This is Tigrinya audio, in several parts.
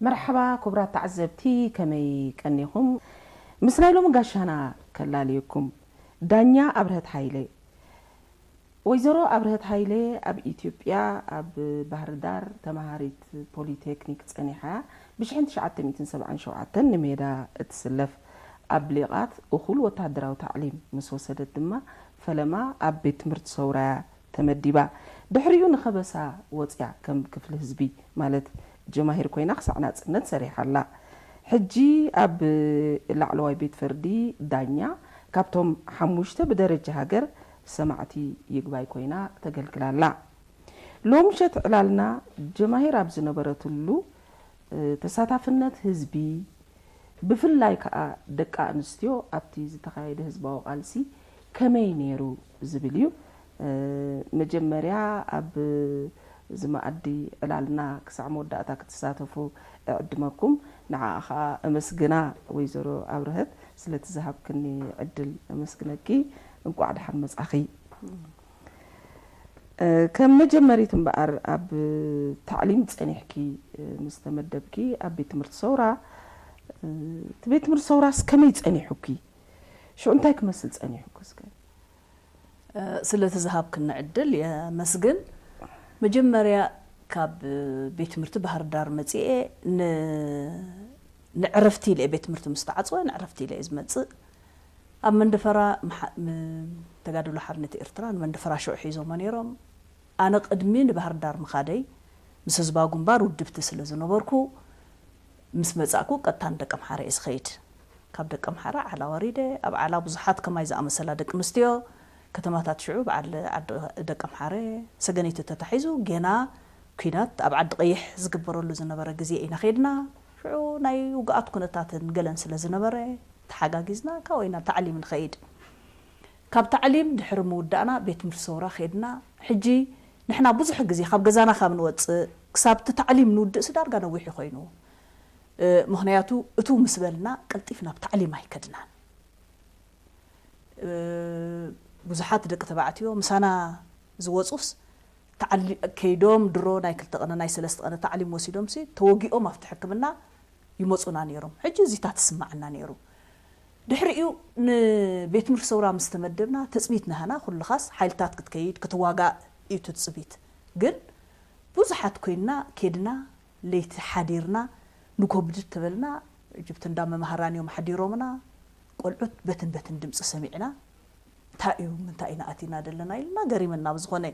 መርሓባ ክቡራት ተዓዘብቲ፣ ከመይ ቀኒኹም? ምስ ናይ ሎሚ ጋሻና ከላልየኩም፣ ዳኛ ኣብርሀት ሃይለ። ወይዘሮ ኣብርሀት ሃይለ ኣብ ኢትዮጵያ፣ ኣብ ባህር ዳር ተመሃሪት ፖሊቴክኒክ ጸኒሓ እያ። ብ ሽሕን ትሽዓተ ሚእትን ሰብዓን ሸውዓተን ንሜዳ እትስለፍ፣ ኣብ ብሌቓት እኹል ወተሃደራዊ ታዕሊም ምስ ወሰደት ድማ፣ ፈለማ ኣብ ቤት ትምህርቲ ሰውራ እያ ተመዲባ። ድሕሪኡ ንኸበሳ ወጽያ፣ ከም ክፍሊ ህዝቢ ማለት ጀማሂር ኮይና ክሳዕ ናጽነት ሰሪሓ ኣላ። ሕጂ ኣብ ላዕለዋይ ቤት ፍርዲ ዳኛ፣ ካብቶም ሓሙሽተ ብደረጃ ሃገር ሰማዕቲ ይግባይ ኮይና ተገልግላ ኣላ። ሎምሸት ዕላልና ጀማሂር ኣብ ዝነበረትሉ፣ እ፣ ተሳታፍነት ህዝቢ፣ ብፍላይ ከኣ ደቂ ኣንስትዮ ኣብቲ ዝተኻየደ ህዝባዊ ቃልሲ ከመይ ነይሩ ዝብል እዩ። እ፣ መጀመርያ ኣብ እዚ መኣዲ ዕላልና ክሳዕ መወዳእታ ክትሳተፉ እዕድመኩም። ንዓኣ ከኣ እመስግና፣ ወይዘሮ ኣብርሀት፣ ስለቲ ዝሃብክኒ ዕድል እመስግነኪ። እንቋዕ ደሓን መጻኺ። እ፣ ከም መጀመሪት እምበኣር ኣብ ታዕሊም ጸኒሕኪ፣ እ፣ ምስ ተመደብኪ ኣብ ቤት ትምህርቲ ሰውራ፣ እ፣ እቲ ቤት ትምህርቲ ሰውራስ ከመይ ጸኒሑኪ? ሽዑ እንታይ ክመስል ጸኒሑኪ እስከ? እ፣ ስለቲ ዝሃብክኒ ዕድል የመስግን። መጀመርያ ካብ ቤት ትምህርቲ ባህር ዳር መጺኤ ን-፣ ንዕረፍቲ ኢለ እየ፣ ቤት ትምህርቲ ምስ ተዓጽወ ንዕረፍቲ ኢለ እየ ዝመጽእ። ኣብ መንደፈራ ምሓ-፣ ም-፣ ተጋድሎ ሓርነት ኤርትራ ንመንደፈራ ሽዑ ሒዞሞ ነይሮም። ኣነ ቅድሚ ንባህር ዳር ምኻደይ ምስ ህዝባዊ ግንባር ውድብቲ ስለ ዝነበርኩ፣ ምስ መጻእኩ ቀጥታ ንደቀምሓረ እየ ዝኸይድ። ካብ ደቀምሓረ ዓላ ወሪደ፣ ኣብ ዓላ ብዙሓት ከማይ ዝኣመሰላ ደቂ ኣንስትዮ ከተማታት ሽዑ በዓል ዓዲ ደቀምሓረ፣ ሰገነይቲ ተታሒዙ፣ ጌና ኲናት ኣብ ዓዲ ቀይሕ ዝግበረሉ ዝነበረ ግዜ ኢና ኸይድና። ሽዑ ናይ ውግኣት ኩነታትን ገለን ስለ ዝነበረ፣ ተሓጋጊዝና ካብኡ ኢና ታዕሊም ንኸይድ። ካብ ታዕሊም ድሕሪ ምውዳእና ቤት ትምህርቲ ሰውራ ኸይድና። ሕጂ ንሕና ብዙሕ ግዜ ካብ ገዛና ካብ ንወጽእ ክሳብ እቲ ታዕሊም ንውድእሲ ዳርጋ ነዊሕ እዩ ኾይኑ። እ፣ ምኽንያቱ እቱ ምስ በልና ቀልጢፍ ናብ ታዕሊም ኣይከድናን። እ፣ ብዙሓት ደቂ ተባዕትዮ ምሳና ዝወጹስ ተዓሊ-፣ ከይዶም ድሮ ናይ ክልተ ቀነ ናይ ሰለስተ ቀነ ታዕሊም ወሲዶምሲ ተወጊኦም ኣብቲ ሕክምና ይመጹና ነይሮም። ሕጂ እዚታት ትስማዓና ነይሩ። ድሕሪኡ ንቤት ትምህርቲ ሰውራ ምስ ተመደብና ትጽቢት ናህና ኩልኻስ ሓይልታት ክትከይድ ክትዋጋእ እዩ ትጽቢት። ግን ብዙሓት ኮይንና ኬድና ለይቲ ሓዲርና ንጎብድድ ተበልና። ጅብቲ እንዳ መምሃራን እዮም ሓዲሮምና። ቆልዑት በትን በትን ድምፂ ሰሚዕና። እንታይ እዩ፣ ምንታይ ኢና ኣቲና ዘለና ኢልና ገሪመና። ብዝኾነ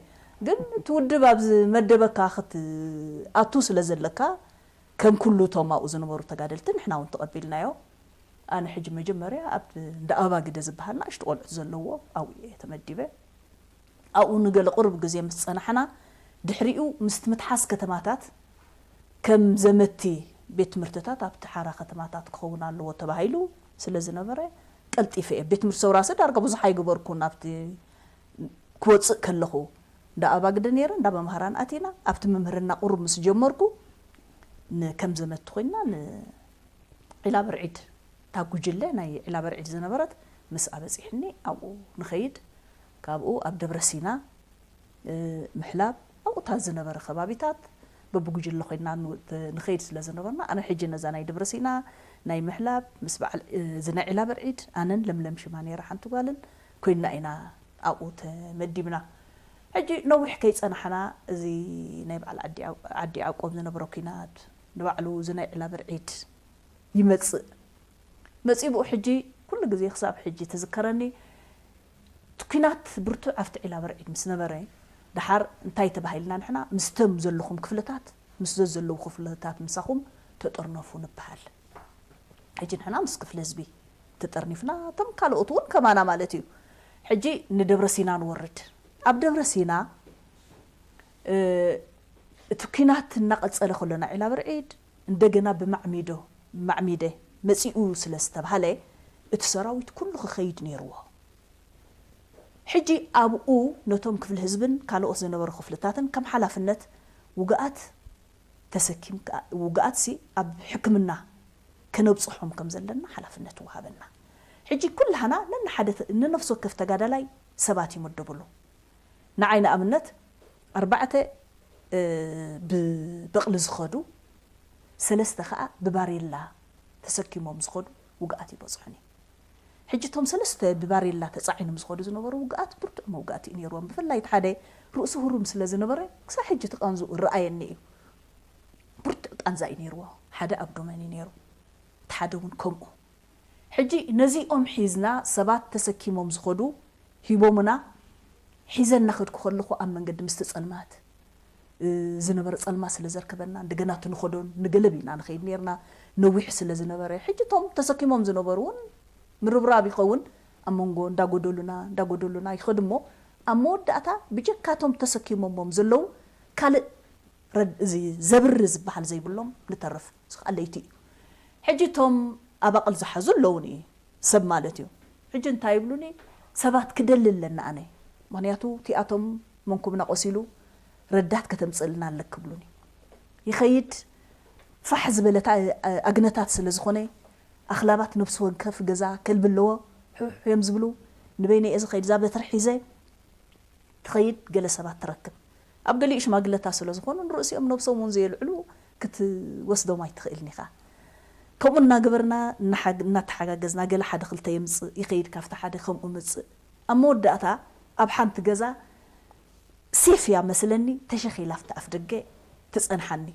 ግን እቲ ውድብ ኣብ ዝመደበካ ክትኣቱ ስለ ዘለካ፣ ከም ኩሉ እቶም ኣብኡ ዝነበሩ ተጋደልቲ ንሕና እውን ተቐቢልናዮ። ኣነ ሕጂ መጀመርያ ኣብ እንዳ ኣባግደ ዝበሃል ንኣሽቱ ቆልዑት ዘለዎ ኣብኡ እየ ተመዲበ። ኣብኡ ንገለ ቁሩብ ግዜ ምስ ጸናሕና፣ ድሕሪኡ ምስቲ ምትሓዝ ከተማታት ከም ዘመቲ ቤት ትምህርትታት ኣብቲ ሓራ ከተማታት ክኸውን ኣለዎ ተባሂሉ ስለ ዝነበረ፣ ቀልጢፈ እየ። ቤት ትምህርቲ ሰውራሰ ዳርጋ ብዙሕ ኣይገበርኩን። ኣብቲ ክወጽእ ከለኹ እንዳ ኣባግደ ነይረ፣ እንዳ መምሃራን ኣቲና፣ ኣብቲ ምምህርና ቁሩብ ምስ ጀመርኩ፣ ን-፣ ከም ዘመቲ ኮይና ን-፣ ዒላ በርዒድ፣ እታ ጉጅለ ናይ ዒላ በርዒድ ዝነበረት ምስኣ በጺሕኒ፣ ኣብኡ ንኸይድ። ካብኡ ኣብ ደብረ ሲና፣ እ፣ ምሕላብ፣ ኣብኡታት ዝነበረ ከባቢታት በብጉጅለ ኮይና ን-፣ ተ-፣ ንኸይድ ስለ ዝነበርና፣ ኣነ ሕጂ ነዛ ናይ ደብረ ሲና፣ ናይ ምሕላብ፣ ምስ በዓል፣ እ፣ እዚ ናይ ዒላ በርዒድ፣ ኣነን ለምለም ሽማ ነይራ ሓንቲ ጓልን ኮይንና ኢና ኣብኡ ተመዲብና። ሕጂ ነዊሕ ከይጸናሕና፣ እዚ ናይ በዓል ዓዲ ያዕ-፣ ዓዲ ያዕቆብ ዝነበረ ኲናት፣ ንባዕሉ እዚ ናይ ዒላ በርዒድ ይመጽእ። መጺኡ ብኡ ሕጂ ኩሉ ግዜ ክሳብ ሕጂ ትዝከረኒ። እቲ ኲናት ብርቱዕ ኣብቲ ዒላ በርዒድ ምስ ነበረ፣ ደሓር እንታይ ተባሂልና ንሕና፣ ምስቶም ዘለኹም ክፍልታት፣ ምስ ዘዘለዉ ክፍልታት ምሳኹም ተጠርነፉ ንበሃል። ሕጂ ንሕና ምስ ክፍሊ ህዝቢ ተጠርኒፍና፣ እቶም ካልኦት እውን ከማና ማለት እዩ። ሕጂ ንደብረ ሲና ንወርድ። ኣብ ደብረ ሲና፣ እ፣ እቲ ኲናት እናቐጸለ ከሎ ናይ ዒላ በርዒድ፣ እንደገና ብማዕሚዶ፣ ማዕሚደ መጺኡ ስለ ዝተባህለ፣ እቲ ሰራዊት ኩሉ ክኸይድ ነይርዎ። ሕጂ ኣብኡ ነቶም ክፍሊ ህዝብን ካልኦት ዝነበሩ ክፍልታትን ከም ሓላፍነት ውግኣት ተሰኪምካ፣ ውግኣትሲ ኣብ ሕክምና ከነብጽሖም ከም ዘለና ሓላፍነት ወሃበና። ሕጂ ኩላህና ነንሓደ ተ-፣ ንነፍሲ ወከፍ ተጋዳላይ ሰባት ይመደብሉ። ንዓይ ንኣብነት ኣርባዕተ፣ እ፣ ብበቕሊ ዝኸዱ፣ ሰለስተ ከዓ ብባሬላ ተሰኪሞም ዝኸዱ ውግኣት ይበፅሑኒ። ሕጂ እቶም ሰለስተ ብባሬላ ተፃዒኖም ዝኸዱ ዝነበሩ ውግኣት ብርቱዕ መውጋእቲ እዩ ነይርዎም። ብፍላይ እቲ ሓደ ርእሱ ህሩም ስለ ዝነበረ ክሳብ ሕጂ እቲ ቃንዝኡ ይረኣየኒ እዩ። ብርቱዕ ቃንዛ እዩ ነይርዎ። ሓደ ኣብዶመን እዩ ነይሩ፣ እቲ ሓደ እውን ከምኡ። ሕጂ ነዚኦም ሒዝና ሰባት ተሰኪሞም ዝኸዱ ሂቦምና፣ ሒዘ እናኸድኩ ከለኹ ኣብ መንገዲ ምስቲ ጸልማት ዝነበረ ጸልማት ስለ ዘርከበና እንደገና እቲ ንኸዶን ንገለብ ኢና ንኸይድ ነርና። ነዊሕ ስለ ዝነበረ ሕጂ እቶም ተሰኪሞም ዝነበሩ እውን ምርብራብ ይኸውን ኣብ መንጎ እንዳጎደሉና እንዳጎደሉና ይኸዱ እሞ ኣብ መወዳእታ ብጀካቶም ተሰኪሞሞም ዘለዉ ካልእ ረድ- እዚ ዘብሪ ዝበሃል ዘይብሎም ንተርፍ። እዚ ከዓ ለይቲ እዩ። ሕጂ እቶም ኣባቕል ዝሓዙ ኣለውኒ ሰብ ማለት እዩ። ሕጂ እንታይ ይብሉኒ ሰባት ክደሊ ኣለና ኣነ ምክንያቱ እቲኣቶም መንኩብና ቆሲሉ ረዳት ከተምፅእልና ኣለክ ብሉኒ። ይኸይድ ፋሕ ዝበለታ ኣግነታት ስለ ዝኾነ ኣኽላባት ነብሲ ወከፍ ገዛ ከልቢ ኣለዎ። ሑሕ እዮም ዝብሉ። ንበይነ እየ ዝኸይድ እዛ በትሪ ሒዘ ትኸይድ ገለ ሰባት ትረክብ። ኣብ ገሊኡ ሽማግለታት ስለ ዝኾኑ ንርእሲኦም ነብሶም እውን ዘየልዕሉ ክትወስዶም ኣይትኽእልን ኢኻ። ከምኡ እናገበርና እናሓግ- እናተሓጋገዝና ገለ ሓደ ክልተ የምፅእ ይኸይድ ካብቲ ሓደ ከምኡ ምፅእ ኣብ መወዳእታ ኣብ ሓንቲ ገዛ ሴፍ እያ መስለኒ ተሸኺላ ኣብቲ ኣፍ ደገ ትፀንሓኒ።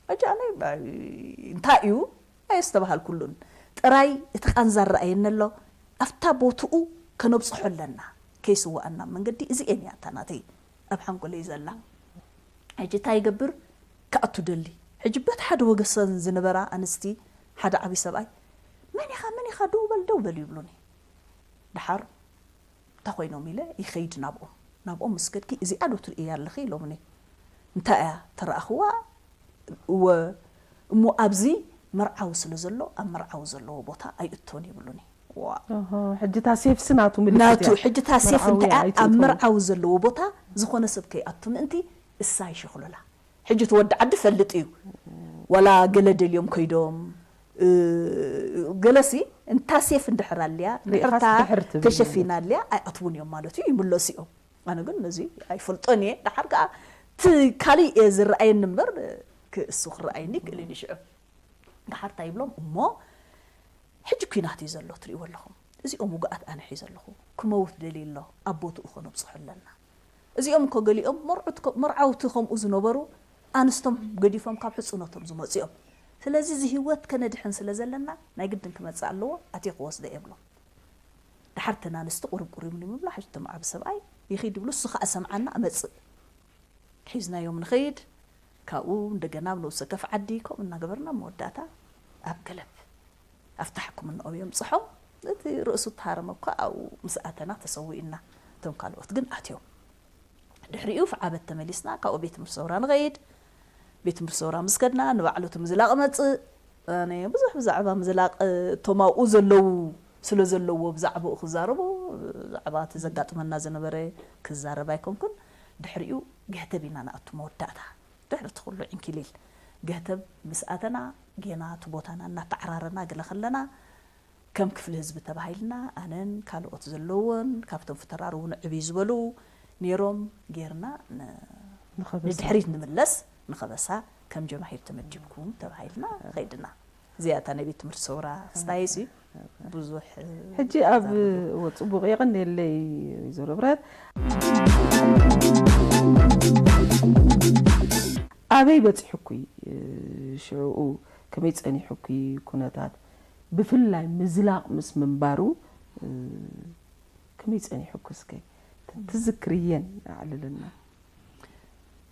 ሕጂ ኣነ እንታይ እዩ ኣየስተባሃልኩሉን ጥራይ እቲ ቃንዛ ረኣየኒ ኣሎ ኣብታ ቦትኡ ከነብፅሖ ኣለና ከይስዋኣና መንገዲ እዚኤን እያ እታ ናተይ ኣብ ሓንጎለይ ዘላ። ሕጂ እንታይ ይገብር ክኣቱ ደሊ። ሕጂ በት ሓደ ወገሰን ዝነበራ ኣንስቲ ሓደ ዓብዪ ሰብኣይ መን ኢኻ መን ኢኻ ደው በል ደው በል ይብሉኒ። ደሓር እንታይ ኮይኖም ኢለ ይኸይድ ናብኦም። ናብኦም ምስ ከድኪ እዚኣ ዶ ትርእያ ኣለኺ ኢሎምኒ። እንታይ እያ ተረኣኽዋ? እወ እሞ ኣብዚ መርዓዊ ስለ ዘሎ ኣብ መርዓዊ ዘለዎ ቦታ ኣይእቶን ይብሉኒ። ዋ ሕጂ እታ ሴፍሲ ናቱ ምልክት ናቱ እያ። ሕጂ እታ ሴፍ እንታይ እያ ኣብ መርዓዊ ዘለዎ ቦታ ዝኾነ ሰብ ከይኣቱ ምእንቲ እሳ ይሽኽሉላ። ሕጂ እቲ ወዲ ዓዲ ፈልጥ እዩ ዋላ ገለ ደልዮም ከይዶም ገለሲ እንታ ሴፍ እንድሕር ኣልያ ድሕርታ ተሸፊና ኣልያ ኣይኣትውን እዮም ማለት እዩ ይምለሱ እዮም። ኣነ ግን ነዚ ኣይፈልጦን እየ። ደሓር ከዓ እቲ ካሊእ እየ ዝረኣየኒ እምበር ክእሱ ክረኣየኒ ይክእል እዩ ሽዑ። ደሓር እንታይ ይብሎም እሞ ሕጂ ኲናት እዩ ዘሎ ትሪእዎ ኣለኹም። እዚኦም ውጉኣት ኣነ ሒዘ ኣለኹ። ክመውት ደልዩ ኣሎ ኣብ ቦትኡ ከነብፅሖ ኣለና። እዚኦም እኮ ገሊኦም መርዑት መርዓውቲ ከምኡ ዝነበሩ ኣንስቶም ገዲፎም ካብ ሕፁኖቶም ዝመፁ እዮም። ስለዚ እዚ ህይወት ከነድሕን ስለ ዘለና ናይ ግድን ክመፅእ ኣለዎ ኣትየ ክወስዶ እየ ብሎም። ደሓር እተን ኣንስቲ ቁርብ ቁሪብ ንምብላ ሕጂ እቶም ዓቢ ሰብኣይ ይኺድ ይብሉ እሱ ከዓ ሰምዓና እመፅእ። ሒዝናዮም ንኸይድ ካብኡ እንደገና ኣብ ንኡስ ወከፍ ዓዲ ከምኡ እናገበርና መወዳእታ ኣብ ገለብ ኣብታ ሕክምንኦም የምፅሖም። እቲ ርእሱ እተሃረመ እኳ ኣብኡ ምስ ኣተና ተሰዊእና እቶም ካልኦት ግን ኣትዮም። ድሕሪኡ ፍዓበት ተመሊስና ካብኡ ቤት ትምህርቲ ሰውራ ንኸይድ። ቤት ትምህርቲ ሰውራ ምስ ከድና ንባዕሉ እቲ ምዝላቕ መፅእ ኣነ ብዙሕ ብዛዕባ ምዝላቕ እቶም ኣብኡ ዘለዉ ስለ ዘለዎ ብዛዕባኡ ክዛረቡ ብዛዕባ እቲ ዘጋጥመና ዝነበረ ክዛረብ ኣይኮንኩን። ድሕሪኡ ገህተብ ኢና ንኣቱ መወዳእታ ድሕሪ እቲ ኩሉ ዕንኪሊል ገህተብ ምስ ኣተና ጌና እቲ ቦታና እናተዓራረና ገለ ከለና ከም ክፍሊ ህዝቢ ተባሂልና ኣነን ካልኦት ዘለዎን ካብቶም ፍተራር እውን ዕብይ ዝበሉ ነይሮም ጌርና ንድሕሪት ንምለስ ንኸበሳ ከም ጀማሂር ተመዲብኩም ተባሂልና ኸይድና። እዚኣ እታ ናይ ቤት ትምህርቲ ሰውራ ክስታይ ሲ ብዙሕ ሕጂ ኣብ እዎ ጽቡቕ የቐንየለይ ወይዘሮ ብረት። ኣበይ በጺሑኩይ ሽዕኡ ከመይ ጸኒሑኩይ ኩነታት ብፍላይ ምዝላቕ ምስ ምንባሩ ከመይ ጸኒሑኩ እስከ ትዝክርየን ኣዕልልና።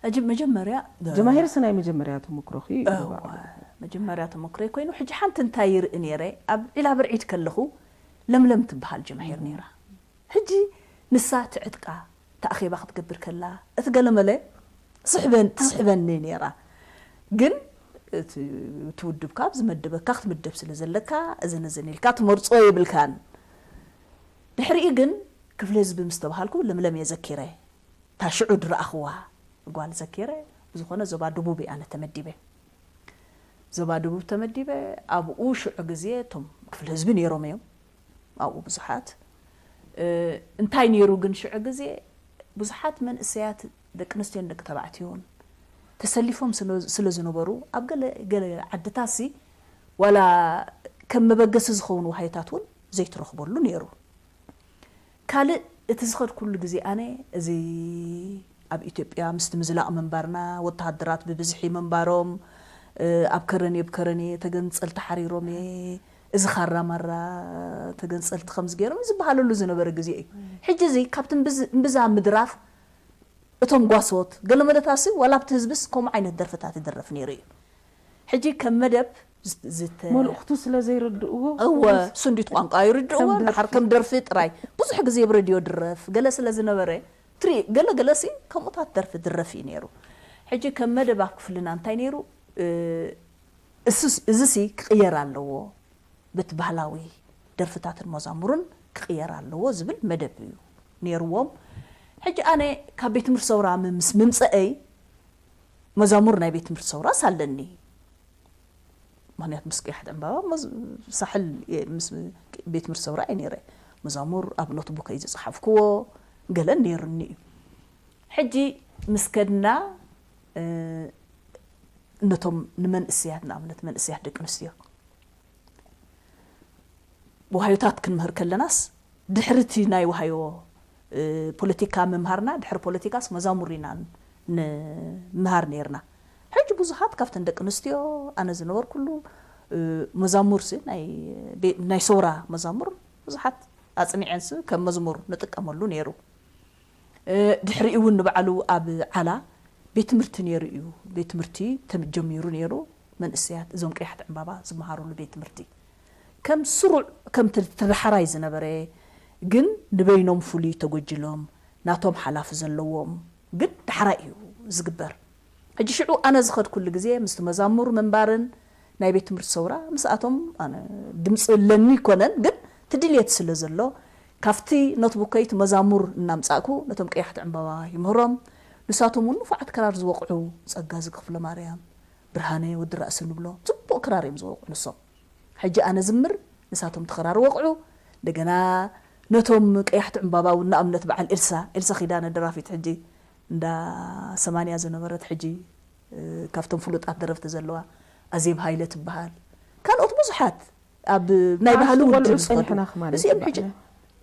ሕጂ መጀመርያ ጀማሂርሲ ናይ መጀመርያ ተመክሮኺ እዩ እዋ፣ መጀመርያ ተመክሮይ ኮይኑ ሕጂ ሓንቲ እንታይ ይርኢ ነይረ ኣብ ዒላ ብርዒድ ከለኹ ለምለም ትበሃል ጀማሂር ነይራ። ሕጂ ንሳ ትዕጥቃ ተኣኼባ ክትገብር ከላ እቲ ገለመለ ትስሕበን ትስሕበኒ ነይራ። ግን እቲ እቲ ውድብካ ኣብ ዝመደበካ ክትምደብ ስለ ዘለካ እዝን እዝን ኢልካ ትመርጾ የብልካን። ድሕሪኡ ግን ክፍሊ ህዝቢ ምስ ተባሃልኩ ለምለም እየ ዘኪረ። እታ ሽዑ ዝረኣኽዋ ጓል ዘኪረ ብዝኾነ ዞባ ደቡብ እየ ኣነ ተመዲበ። ዞባ ደቡብ ተመዲበ ኣብኡ ሽዑ ግዜ እቶም ክፍሊ ህዝቢ ነይሮም እዮም ኣብኡ ብዙሓት እንታይ ነይሩ ግን ሽዑ ግዜ ብዙሓት መንእሰያት ደቂ ኣንስትዮን ደቂ ተባዕትዮን ተሰሊፎም ስለ ዝነበሩ ኣብ ገለ ገለ ዓድታሲ ዋላ ከም መበገሲ ዝኸውን ዋህዮታት እውን ዘይትረኽበሉ ነይሩ። ካልእ እቲ ዝኸድኩሉ ግዜ ኣነ እዚ ኣብ ኢትዮጵያ ምስቲ ምዝላቕ ምንባርና ወተሃደራት ብብዝሒ ምንባሮም ኣብ ከረኔ ብከረኔ ተገንጸልቲ ሓሪሮም እየ እዚ ኻራ ማራ ተገንጸልቲ ከምዚ ገይሮም ዝበሃለሉ ዝነበረ ግዜ እዩ። ሕጂ እዚ ካብቲ እምብዛ ምድራፍ እቶም ጓሶት ገለመለታሲ ዋላ ኣብቲ ህዝብስ ከምኡ ዓይነት ደርፍታት ይድረፍ ነይሩ እዩ። ሕጂ ከም መደብ ዝተ- መልእኽቱ ስለ ዘይርድእዎ እወ ስንዲት ቋንቋ ይርድእዎ። ከም ደርፊ። ድሓር ከም ደርፊ ጥራይ ብዙሕ ግዜ ብሬድዮ ድረፍ ገለ ስለ ዝነበረ ትርኢ ገለ ገለሲ ከምኡታት ደርፊ ድረፍ እዩ ነይሩ። ሕጂ ከም መደብ ኣብ ክፍልና እንታይ ነይሩ? እ፣ እሱስ- እዚሲ ክቕየር ኣለዎ፣ በቲ ባህላዊ ደርፍታትን መዛሙርን ክቕየር ኣለዎ ዝብል መደብ እዩ ነይርዎም። ሕጂ ኣነ ካብ ቤት ትምህርቲ ሰውራ ምስ ምምፀአይ መዛሙር ናይ ቤት ትምህርቲ ሰውራስ ኣለኒ። ምክንያት ምስ ቅያሕቲ ዕምባባ መዝ- ሳሕል እየ ምስ ቤት ትምህርቲ ሰውራ እየ ነይረ። መዛሙር ኣብ ኖትቡከይ ዝፀሓፍክዎ ገለን ነይሩኒ እዩ። ሕጂ ምስ ከድና እ፣ ነቶም ንመንእስያት ንኣብነት መንእስያት ደቂ ኣንስትዮ ዋህዮታት ክንምህር ከለናስ ድሕሪ እቲ ናይ ዋህዮ እ፣ ፖለቲካ ምምሃርና ድሕሪ ፖለቲካስ መዛሙር ኢና ንምህር ነይርና። ሕጂ ብዙሓት ካብተን ደቂ ኣንስትዮ ኣነ ዝነበርኩሉ እ፣ መዛሙርሲ ናይ ቤ- ናይ ሰውራ መዛሙር ብዙሓት ኣፅኒዐንሲ ከም መዝሙር ንጥቀመሉ ነይሩ። ድሕሪኡ እውን ንባዕሉ ኣብ ዓላ ቤት ትምህርቲ ነይሩ እዩ። ቤት ትምህርቲ ተጀሚሩ ነይሩ። መንእሰያት እዞም ቀያሕቲ ዕምባባ ዝመሃሩሉ ቤት ትምህርቲ ከም ስሩዕ ከም ተደሓራይ ዝነበረ ግን ንበይኖም ፍሉይ ተጎጅሎም ናቶም ሓላፊ ዘለዎም ግን ዳሕራይ እዩ ዝግበር። ሕጂ ሽዑ ኣነ ዝኸድኩሉ ግዜ ምስቲ መዛሙር ምንባርን ናይ ቤት ትምህርቲ ሰውራ ምስኣቶም ኣነ ድምፂ ኣለኒ ይኮነን ግን ትድልየት ስለ ዘሎ ካብቲ ኖትቡከይ እቲ መዛሙር እናምፃእኩ ነቶም ቀያሕቲ ዕምባባ ይምህሮም። ንሳቶም እውን ንፉዓት ክራር ዝወቕዑ ጸጋዚ ክፍለማርያም፣ ብርሃነ ወዲ ራእሲ ንብሎ ፅቡቕ ክራር እዮም ዝወቕዑ ንሶም። ሕጂ ኣነ ዝምር ንሳቶም እቲ ክራር ወቕዑ። እንደገና ነቶም ቀያሕቲ ዕምባባ እውን ንኣብነት በዓል ኤልሳ ኤልሳ ኪዳነ ደራፊት ሕጂ እንዳ ሰማንያ ዝነበረት ሕጂ ካብቶም ፍሉጣት ደረፍቲ ዘለዋ ኣዜብ ሃይለ ትበሃል ካልኦት ብዙሓት ኣብ ናይ ባህሊ ውድብ ዝኸዱ እዚኦም ሕጂ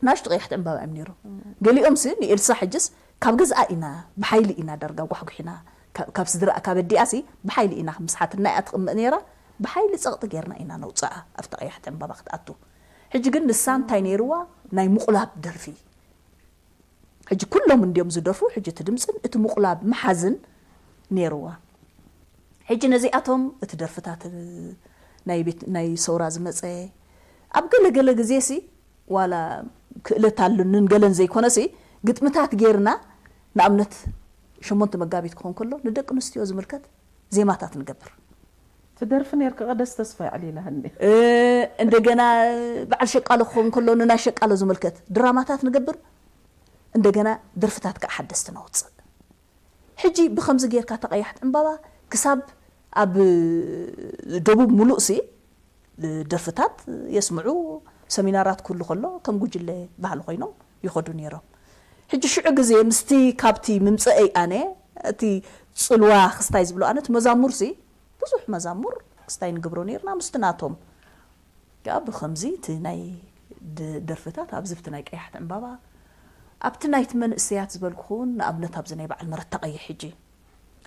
ናሽቱ ቀያሕቲ ዕምባባ እዮም ነይሮም። ገሊኦም ሲ ንኤልሳ ሕጅስ ካብ ገዝኣ ኢና ብሓይሊ ኢና ዳርጋ ጓሕጉሒና ካብ ስድራ ካብ ኣዲኣ ሲ ብሓይሊ ኢና ምስሓትና እያ ትቕመጥ ነይራ ብሓይሊ ጸቕጢ ጌርና ኢና ነውፅኣ ኣብቲ ቀያሕቲ ዕምባባ ክትኣቱ። ሕጂ ግን ንሳ እንታይ ነይርዋ ናይ ምቑላብ ደርፊ ሕጂ ኩሎም እንድዮም ዝደርፉ ሕጂ እቲ ድምፅን እቲ ምቑላብ ምሓዝን ነይርዋ። ሕጂ ነዚኣቶም እቲ ደርፍታት ናይ ቤት ናይ ሰውራ ዝመፀ ኣብ ገለ ገለ ግዜ ሲ ዋላ ክእለት ኣለንን ገለን ዘይኮነ ሲ ግጥምታት ጌርና ንኣብነት ሸሞንተ መጋቢት ክኾን ከሎ ንደቂ ኣንስትዮ ዝምልከት ዜማታት ንገብር። ትደርፊ ነርኪ ቀደስ ተስፋ ያዕሊላህኒ እንደገና በዓል ሸቃሎ ክኸውን ከሎ ንናይ ሸቃሎ ዝምልከት ድራማታት ንገብር እንደገና ደርፍታት ከዓ ሓደስቲ ነውፅእ ሕጂ ብከምዚ ጌርካ ተቐያሕቲ ዕምባባ ክሳብ ኣብ ደቡብ ሙሉእ ሲ ደርፍታት የስምዑ ሰሚናራት ክህሉ ከሎ ከም ጉጅለ ባህሊ ኮይኖም ይኸዱ ነይሮም። ሕጂ ሽዑ ግዜ ምስቲ ካብቲ ምምፀአይ ኣነ እቲ ፅልዋ ክስታይ ዝብሎ ኣነ እቲ መዛሙር ሲ ብዙሕ መዛሙር ክስታይ ንገብሮ ነይርና ምስቲ ናቶም ከኣ ብኸምዚ እቲ ናይ ደርፍታት ኣብዚ ብቲ ናይ ቀያሕቲ ዕምባባ ኣብቲ ናይቲ መንእሰያት ዝበልኩኹን ንኣብነት ኣብዚ ናይ በዓል መረታ ቀይሕ ሕጂ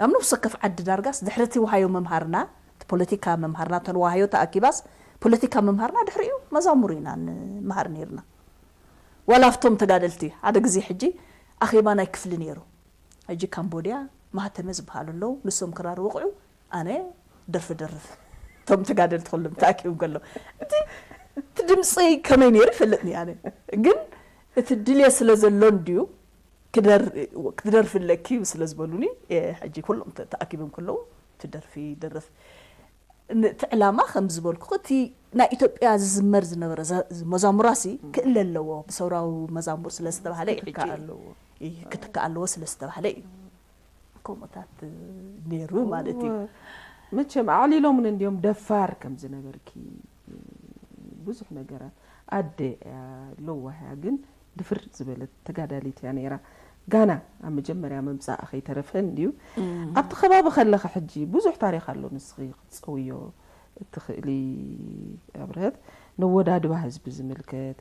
ኣብ ነፍሲ ወከፍ ዓዲ ዳርጋስ ድሕሪ እቲ ዋሃዮ ምምሃርና እቲ ፖለቲካ ምምሃርና እተን ዋሃዮ ተኣኪባስ ፖለቲካ ምምሃርና ድሕሪኡ መዛሙር ኢና ንምሃር ነይርና ዋላ ኣብቶም ተጋደልቲ ሓደ ግዜ ሕጂ ኣኼባ ናይ ክፍሊ ነይሩ ሕጂ ካምቦድያ ማህተመ ዝበሃሉ ኣለዉ ንሶም ክራር ወቕዑ ኣነ ደርፊ ደርፍ እቶም ተጋደልቲ ኩሎም ተኣኪቦም ከሎ እቲ እቲ ድምፂ ከመይ ነይሩ ይፈልጥኒ ኣነ ግን እቲ ድልየ ስለ ዘሎን ድዩ ክትደርፊ ኣለኪ ስለ ዝበሉኒ ሕጂ ኩሎም ተኣኪቦም ከለዉ እቲ ደርፊ ደርፍ እቲ ዕላማ ከም ዝበልኩ እቲ ናይ ኢትዮጵያ ዝዝመር ዝነበረ መዛሙራሲ ክእለ ኣለዎ ብሰውራዊ መዛሙር ስለ ዝተባህለ እዩ ሕጂ ክትከኣ ኣለዎ ስለ ዝተባህለ እዩ ከምኡታት ነይሩ ማለት እዩ። መቸም ኣዕሊሎምን እንዲዮም ደፋር ከም ዝነበርኪ ብዙሕ ነገራት ኣደ እያ ለዋህ እያ ግን ድፍር ዝበለት ተጋዳሊት እያ ነይራ። ጋና ኣብ መጀመርያ ምምጻኣ ከይተረፈ እንድዩ። ኣብቲ ከባቢ ከለኻ ሕጂ ብዙሕ ታሪኽ ኣሎ፣ ንስኺ ክትጸውዮ እትኽእሊ ኣብርሀት። ነወዳድባ ህዝቢ ዝምልከት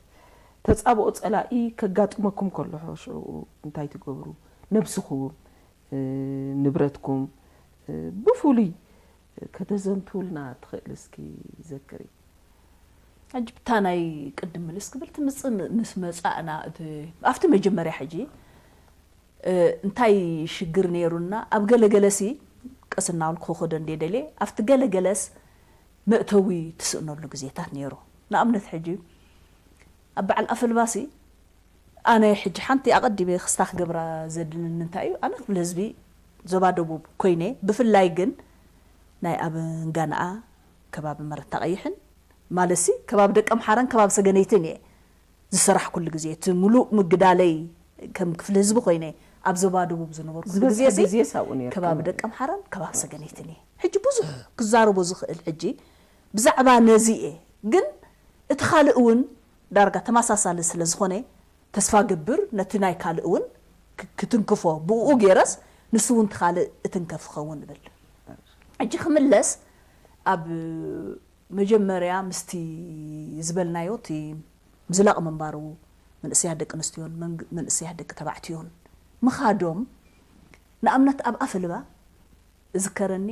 ተጻብኦ ጸላኢ ከጋጥመኩም ከሎ ሽዑ እንታይ ትገብሩ? ነብስኹም፣ እ፣ ንብረትኩም፣ እ፣ ብፍሉይ ከተዘንትውልና ትኽእል እስኪ ዘክሪ። ሕጂ ብታ ናይ ቅድም ምልስ ክብል ትምፅእ ም- ምስ መፃእና እቲ ኣብቲ መጀመርያ ሕጂ እ፣ እንታይ ሽግር ነይሩና ኣብ ገለገለሲ ቀስ እናበልኩ ክኸዶ እንደ ደልየ ኣብቲ ገለገለስ መእተዊ ትስእነሉ ግዜታት ነይሩ። ንኣብነት ሕጂ ኣብ በዓል ኣፈልባሲ ኣነ ሕጂ ሓንቲ ኣቐዲመ ክስታ ክገብራ ዘድልኒ እንታይ እዩ? ኣነ ክፍለ ህዝቢ ዞባ ደቡብ ኮይነ ብፍላይ ግን ናይ ኣብ እንጋንኣ ከባቢ መረታ ቀይሕን ማለትሲ ከባቢ ደቀምሓረን ከባቢ ሰገነይትን እየ ዝሰራሕ ኩሉ ግዜ እቲ ሙሉእ ምግዳለይ ከም ክፍሊ ህዝቢ ኮይነ ኣብ ዞባ ደቡብ ዝነበርኩ ዝበዝሐ ግዜ ግዜ ሳብኡ ነይርኩ ከባቢ ማለት ደቀምሓረን ከባቢ ሰገነይትን እየ ሕጂ ብዙሕ ክዛረቦ ዝኽእል ሕጂ ብዛዕባ ነዚ እየ ግን እቲ ካልእ እውን ዳርጋ ተመሳሳሊ ስለ ዝኾነ ተስፋ ገብር ነቲ ናይ ካልእ እውን ክ- ክትንክፎ ብኡ ገይረስ ንሱ እውን ትኻልእ እትንከፍ ክኸውን እብል ሕጂ ክምለስ ኣብ መጀመርያ ምስቲ ዝበልናዮ እቲ ምዝላቕ ምንባሩ መንእሰያት ደቂ ኣንስትዮን መንግ- መንእሰያት ደቂ ተባዕትዮን ምኻዶም ንኣብነት ኣብ ኣፈልባ እዝከረኒ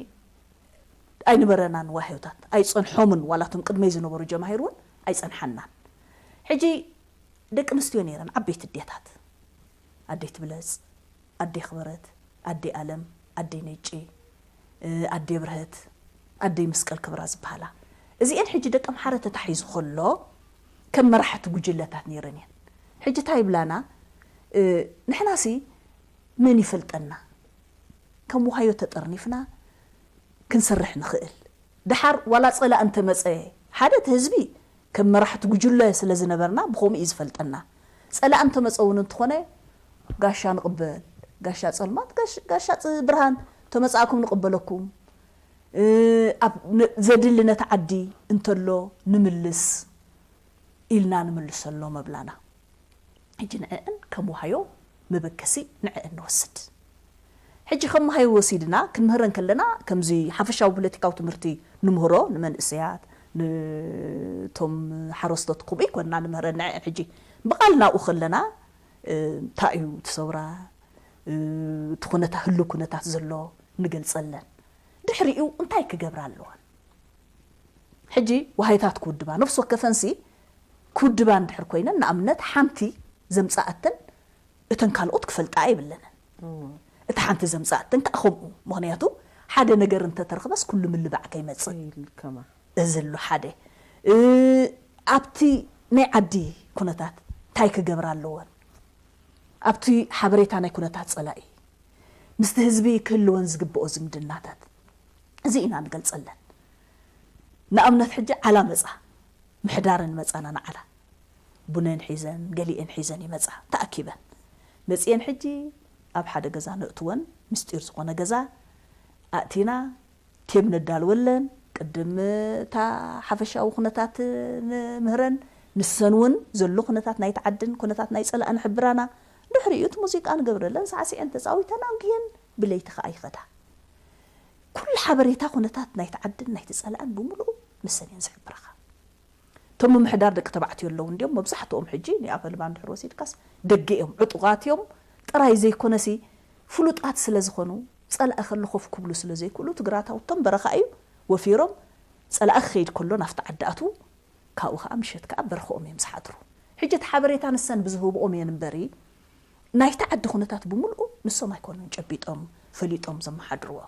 ኣይነበረናን ዋህዮታት ኣይፀንሖምን ዋላቶም ቅድመይ ዝነበሩ ጀማሂር እውን ኣይፀንሓናን ሕጂ ደቂ ኣንስትዮ ነይረን ዓበይቲ ኣዴታት ኣደይ ትብለፅ ኣደይ ክበረት ኣደይ ኣለም ኣደይ ነጪ ኣደይ ብርሀት ኣደይ መስቀል ክብራ ዝበሃላ እዚኤን ሕጂ ደቂ ኣምሓረ ተታሒዙ ከሎ ከም መራሕቲ ጉጅለታት ነይረን እየን ሕጂ እንታይ ይብላና ንሕናሲ መን ይፈልጠና ከም ውሃዮ ተጠርኒፍና ክንሰርሕ ንኽእል ደሓር ዋላ ፀላእ እንተመፀ ሓደ እቲ ህዝቢ ከም መራሕቲ ጉጅለ ስለ ዝነበርና ብኸምኡ እዩ ዝፈልጠና ፀላእ እንተመፀ እውን እንትኾነ ጋሻ ንቕበል ጋሻ ፀልማት ጋሻ ብርሃን ተመፃእኩም ንቕበለኩም ኣብ ዘድሊ ነቲ ዓዲ እንተሎ ንምልስ ኢልና ንምልሰሎ መብላና ሕጂ ንዕእን ከም ውሃዮ መበገሲ ንዕእን ንወስድ ሕጂ ከም ውሃዮ ወሲድና ክንምህረን ከለና ከምዚ ሓፈሻዊ ፖለቲካዊ ትምህርቲ ንምህሮ ንመንእሰያት ንቶም ሓረስቶት ከምኡ ይኮንና ንምህረን ንዕእን ሕጂ ብቓል ናብኡ ከለና እንታይ እዩ ትሰውራ እቲ ኩነታ ህሉ ኩነታት ዘሎ ንገልፀለን ድሕሪኡ እንታይ ክገብራ ኣለወን ሕጂ ዋሃይታት ክውድባ ነፍሲ ወከፈንሲ ክውድባ እንድሕር ኮይነን ንኣብነት ሓንቲ ዘምፃኣተን እተን ካልኦት ክፈልጣ የብለንን እቲ ሓንቲ ዘምፃኣተን ከዓ ከምኡ ምክንያቱ ሓደ ነገር እንተተረክበስ ኩሉ ምልባዕ ከይመፅእ እዚ ኣሎ ሓደ ኣብቲ ናይ ዓዲ ኩነታት እንታይ ክገብራ ኣለወን ኣብቲ ሓበሬታ ናይ ኩነታት ፀላኢ ምስቲ ህዝቢ ክህልወን ዝግብኦ ዝምድናታት እዚ ኢና ንገልፀለን ንኣብነት ሕጂ ዓላ መፃ ምሕዳረን መፃና ንዓላ ቡነን ሒዘን ገሊኤን ሒዘን ይመፃ ተኣኪበን መፅየን ሕጂ ኣብ ሓደ ገዛ ነእትወን ምስጢር ዝኾነ ገዛ ኣእቲና ቴብ ነዳልወለን ቅድም እታ ሓፈሻዊ ኩነታት ንምህረን ንሰን እውን ዘሎ ኩነታት ናይቲ ዓድን ኩነታት ናይ ፀላእ ንሕብራና ድሕሪኡ እቲ ሙዚቃ ንገብረለን ሳዕሲዐን ተፃዊተን ኣንግየን ብለይቲ ከዓ ይኸዳ ኩሉ ሓበሬታ ኩነታት ናይቲ ዓድን ናይቲ ፀላእን ብምሉኡ ንሰን እየን ዝሕብረኻ እቶም ምምሕዳር ደቂ ተባዕትዮ ኣለዉ እንዲዮም መብዛሕትኦም ሕጂ ናይ ኣፈልባ እንድሕር ወሲድካስ ደገ እዮም ዕጡቓት እዮም ጥራይ ዘይኮነሲ ፍሉጣት ስለ ዝኾኑ ፀላኢ ከሎ ኮፍ ክብሉ ስለ ዘይክእሉ እቲ ግራታውቶም በረኻ እዩ ወፊሮም ፀላኢ ክኸይድ ከሎ ናብቲ ዓዲ ኣትዉ ካብኡ ከዓ ምሸት ከዓ በረኽኦም እዮም ዝሓድሩ ሕጂ እቲ ሓበሬታ ንሰን ብዝህብኦም እየን እምበሪ ናይቲ ዓዲ ኩነታት ብምልኡ ንሶም ኣይኮኑን ጨቢጦም ፈሊጦም ዘመሓድርዎ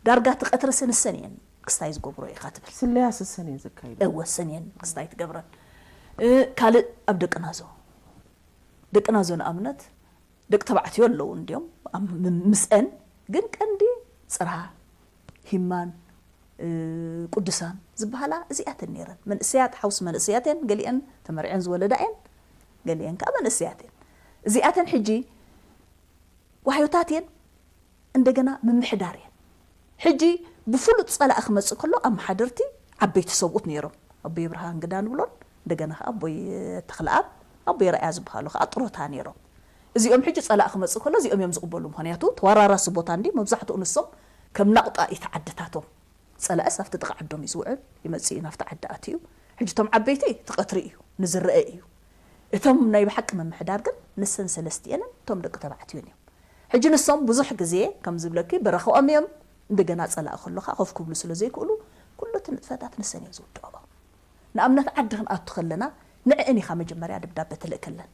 ዳርጋ እቲ ቀትርሲ ንሰን እየን ክስታይ ዝገብሮ ኢኻ ትብል ስለያ ስሰን እየን ዘካይዱ እወ ሰን እየን ክስታይ ትገብረን ካልእ ኣብ ደቂ ናዞ ደቂ ናዞ ንኣብነት ደቂ ተባዕትዮ ኣለዉ እንዲዮም ምስአን ግን ቀንዲ ፅርሃ ሂማን ቅዱሳን ዝበሃላ እዚኣተን ነይረን መንእሰያት ሓውሲ መንእሰያት እየን ገሊአን ተመሪዐን ዝወለዳ እየን ገሊአን ከዓ መንእሰያት እየን እዚኣተን ሕጂ ዋህዮታት እየን እንደገና ምምሕዳር እየን ሕጂ ብፍሉጥ ፀላእ ክመፅእ ከሎ ኣመሓደርቲ ዓበይቲ ሰብኡት ነይሮም ኣቦይ ብርሃን ግዳ ንብሎን እንደገና ከዓ ኣቦይ ተክለኣብ ኣቦይ ረኣያ ዝበሃሉ ከዓ ጥሮታ ነይሮም እዚኦም ሕጂ ጸላእ ክመጽእ ከሎ እዚኦም እዮም ዝቕበሉ። ምኽንያቱ ተወራራሲ ቦታ እንዲ መብዛሕትኡ ንሶም ከም ናቑጣ እዩ ተዓድታቶም። ጸላእስ ኣብቲ ጥቓ ዓዶም እዩ ዝውዕል፣ ይመጽእ እዩ ናብቲ ዓዲ ኣትዩ። ሕጂ እቶም ዓበይቲ እቲ ቀትሪ እዩ፣ ንዝረአ እዩ። እቶም ናይ ብሓቂ ምምሕዳር ግን ንሰን ሰለስቲኤንን እቶም ደቂ ተባዕትዮን እዮም። ሕጂ ንሶም ብዙሕ ግዜ ከም ዝብለኪ በረኽኦም እዮም፣ እንደገና ጸላኢ ከሎ ከኣ ኮፍ ክብሉ ስለ ዘይክእሉ ኩሉ እቲ ንጥፈታት ንሰን እዮም ዝውድኦኦ። ንኣብነት ዓዲ ክንኣቱ ከለና ንዕእን ኢኻ መጀመርያ ደብዳበ ትልእከለን።